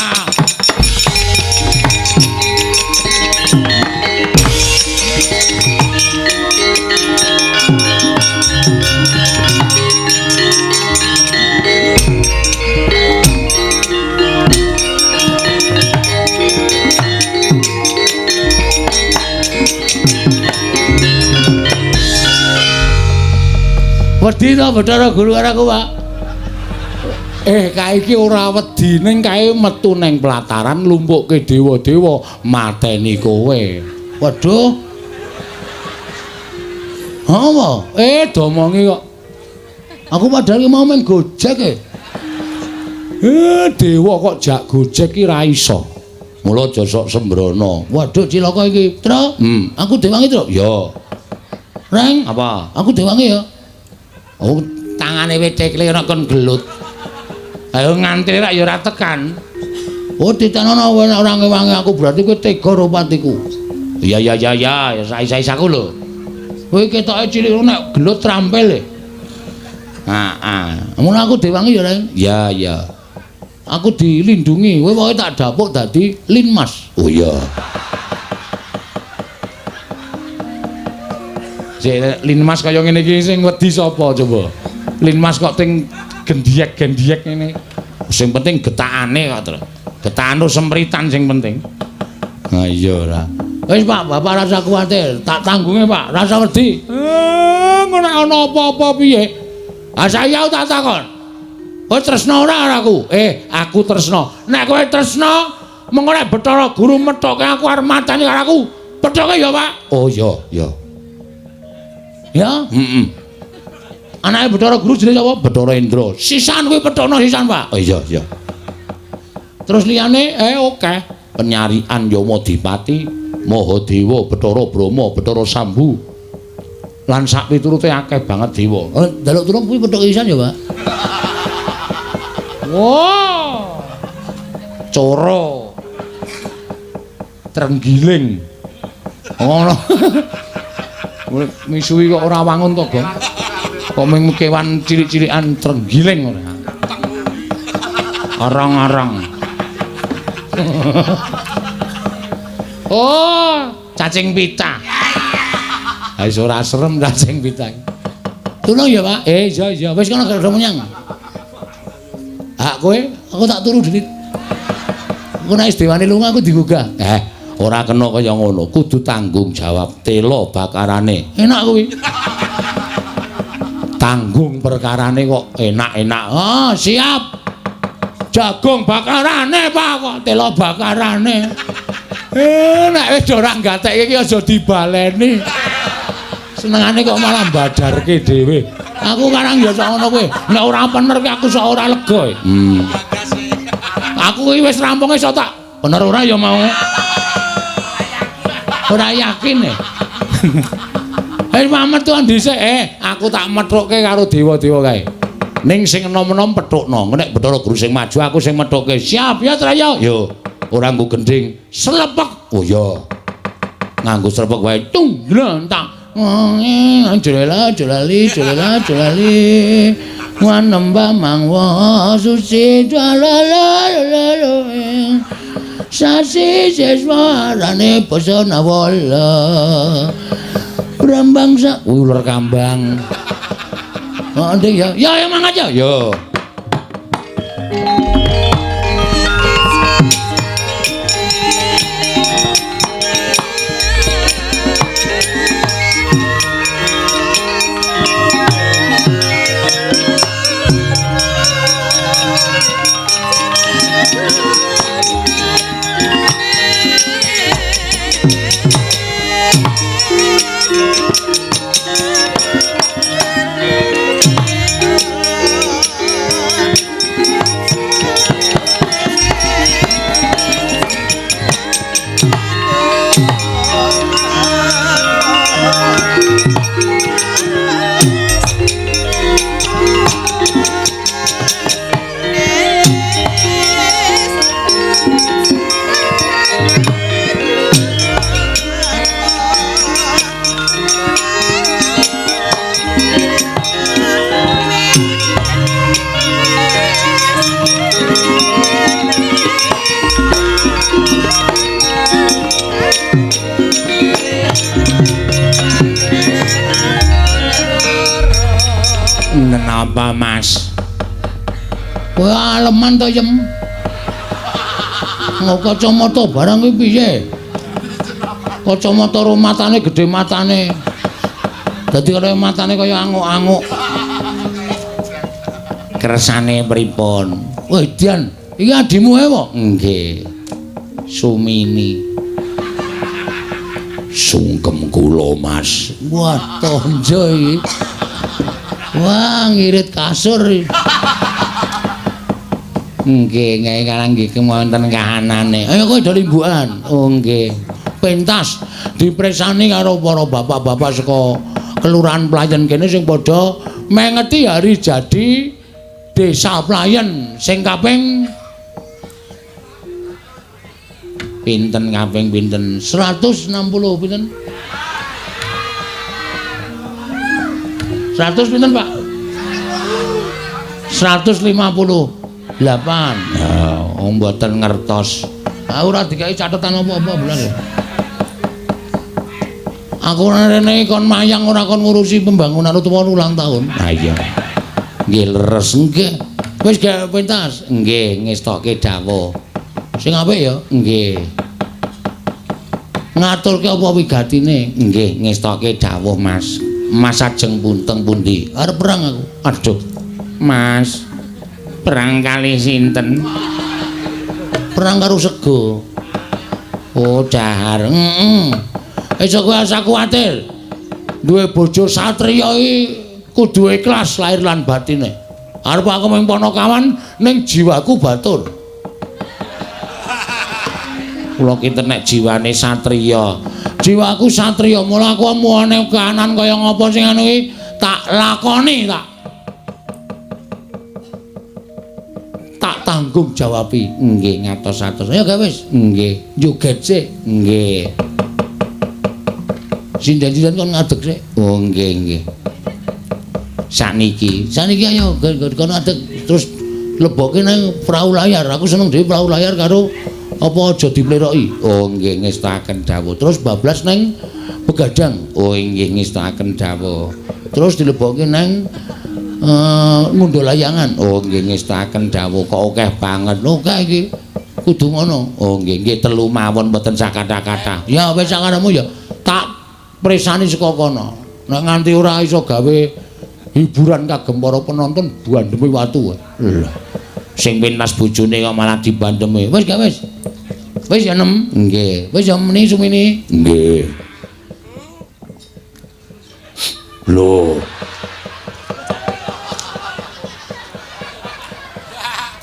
Wedi to Bathara Guru karo aku, Pak? Kae iki ora wedi ning kae metu ning pelataran lumpukke dewa-dewa mateni kowe. Waduh. Apa? Domongi kok. Aku padahal mau main Gojek e. Dewa kok jak Gojek ki ra iso. Mula aja sok sembrono. Waduh cilaka iki, Tru. Aku dewangi, Tru. Ya. Reng, apa? Aku dewangi ya. Oh, tangane wit tekle ora kon gelut. Ayo ngantri rak ya ora tekan. Oh, ditanono ora ngewangi aku berarti kowe tega karo patiku. Iya ya ya ya, ya sais-sais aku lho. Kowe ketoke cilik nek gelut trampil e. Heeh. Ngono aku diwangi ya, Reng. Ya, ya. Aku dilindungi. Kowe pokoke tak dapuk dadi Linmas. Oh iya. Sik Linmas kaya ngene iki sing wedi sapa coba? Linmas kok ting gendiyek-gendiyek ngene. Sing penting getakane kok, Tru. Getakan sempritan sing penting. Ha iya ora. Wis Pak, Bapak rasa kuwatir, tak tanggunge Pak, rasa wedi. Ngono ana apa-apa piye? Ah saya tak takon. Kowe tresna ora karo aku? Aku tresna. Nek kowe tresna, mengko nek Bathara Guru methoke aku arep mateni karo aku. Pethoke ya, Pak. Oh iya, iya. Ya, heeh. Anake Bathara Guru jenenge sapa? Bathara Indra. Sisan kuwi pethokno sisan, Pak. Oh iya, iya. Terus liyane oke. Penyarian Yamadipati, Mahadewa, Bathara Brahma, Bathara Sambu. Lan sak piturute akeh banget dewa. Oh, njaluk tulung kuwi pethoke sisan ya, Pak. Wah. Coro. Trenggiling. Ngono. Misuwi kok ora wangun to, Gong. Kok mung kewan cilik-cilikan trenggiling ora. Arang-arang. Oh, cacing pita. Ha wis ora serem cacing pita. Tulung ya, Pak. Iya iya, wis kono gak menyang. Hak kowe, aku tak turu dhewe. Engko nek wis dewane lunga aku digugah. Ora kena kaya ngono, kudu tanggung jawab tela bakarane. Enak kuwi. Tanggung perkarane kok enak-enak. Oh, siap. Jagung bakarane, Pak, kok tela bakarane. Nek wis ora gatekke iki aja dibaleni. Senengane kok malah badarke dhewe. Aku karang ya sak ngono kuwi. Nek ora bener ki aku sak ora lega. Aku iki wis rampung iso tak. Bener ora ya mau? Ora yakin e. Wis metu dhisik, aku tak methukke karo dewa-dewa kae. Ning sing enom-enom pethukno. Nek Bathara Guru sing maju aku sing methukke. Siap ya Traya? Yo. Ora nggo gendhing. Slepek. Oh iya. Nganggo slepek wae. Tung glentak. Jolela jolali jolela jolali. Wanembah mangwa suci jalala. Sasi seswarane basa nawala. Brambang sak uler kambang. Oh, ndek ya. Ya ya mangat ya. Yo. Napa Mas? Kowe aleman to, Yem? Nggo kacamata barang kuwi piye? Kacamata ro matane gedhe matane. Dadi kaya matane kaya anguk-anguk. Kersane pripun? Wah, Dian, iki adimu ae po? Nggih. Sumini. Sungkem kula, Mas. Wah, tonjo iki. Wah, ngirit kasur. Nggih, nggih karang nggih wonten kahanane. Ayo kowe do limbukan. Oh nggih. Pentas dipresani karo para bapak-bapak saka Kelurahan Playen kene sing padha mengeti hari jadi Desa Playen sing kaping pinten kaping pinten? 160 pinten? 100 pinten, Pak? 158. Oh, mboten ngertos. Ah ora dikai catetan apa-apa bulan. Aku rene kon mayang ora kon ngurusi pembangunan utawa ulang tahun. Ha iya. Nggih leres nggih. Wis gak pentas. Nggih ngestokke dawuh. Sing apik ya? Nggih. Ngaturke apa wigatine? Nggih ngestokke dawuh Mas. Mas ajeng punteng pundi? Arep perang aku. Aduh. Mas. Perang kali sinten? Perang karo sego. Oh, dahar. Heeh. Aja kowe asa kuwatir. Duwe bojo satriya iki kudu ikhlas lahir lan batine. Arep aku mung ponokawan ning jiwaku batur. Kula kinten nek jiwane satriya. Jiwaku satriya, mula aku omongane kahanan kaya ngapa sing anu iki tak lakoni tak tanggung jawabi. Nggih ngatos-atos. Ya gak wis. Nggih. Joget sik. Nggih. Sinden-sinden kon ngadeg sik. Oh nggih nggih. Sakniki, sakniki ayo kon ngadeg terus lebokke nang prau layar. Aku seneng dhewe prau layar karo apa aja dipleroki. Oh nggih ngestakaken dawuh. Terus bablas nang begadang. Oh nggih ngestakaken dawuh. Terus dilebokke nang ngundha layangan. Oh nggih ngestakaken dawuh. Kok akeh banget. Akeh iki. Kudu ngono. Oh nggih nggih telu mawon mboten sakathah-kathah. Ya wis sakarepmu ya. Tak presani saka kono. Nek nganti ora iso gawe hiburan kagem para penonton bandheme watu. Lha. Sing pentas bojone kok malah dibandheme. Wis gak wis. Wis ya nem. Nggih. Wis ya meni sumini. Nggih. Lho.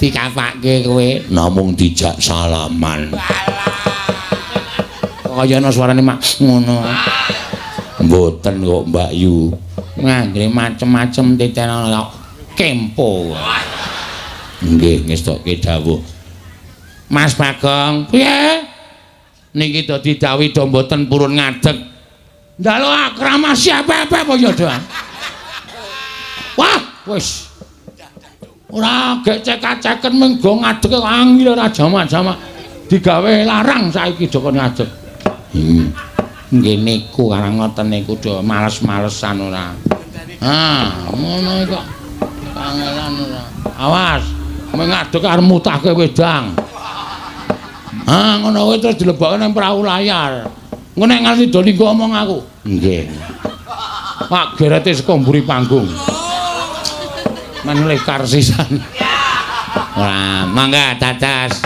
Dikapake kowe namung dijak salaman. Kaya ana suarane mak ngono. Mboten kok Mbak Yu. Nganggre macem-macem titen kempo. Nggih ngestokke dawuh. Mas Bagong, piye? Niki dadi dawuh do mboten purun ngadeg. Njaluk akramasi apa-apa apa ya, Doan? Wah, wis. Ora gek cek-ceken mung go ngadeg kok angel ora jamak-jamak. Digawe larang saiki do kon ngadeg. Nggih niku karang ngoten niku do males-malesan ora. Ah, ngono kok. Kangelan ora. Awas, mung ngadeg arep mutahke wedang. Ah, ngono kuwi terus dilebokke nang prau layar. Engko nek nganti do linggo omong aku. Nggih. Pak gerete saka mburi panggung. Men lekar sisan. Ora, mangga dadas.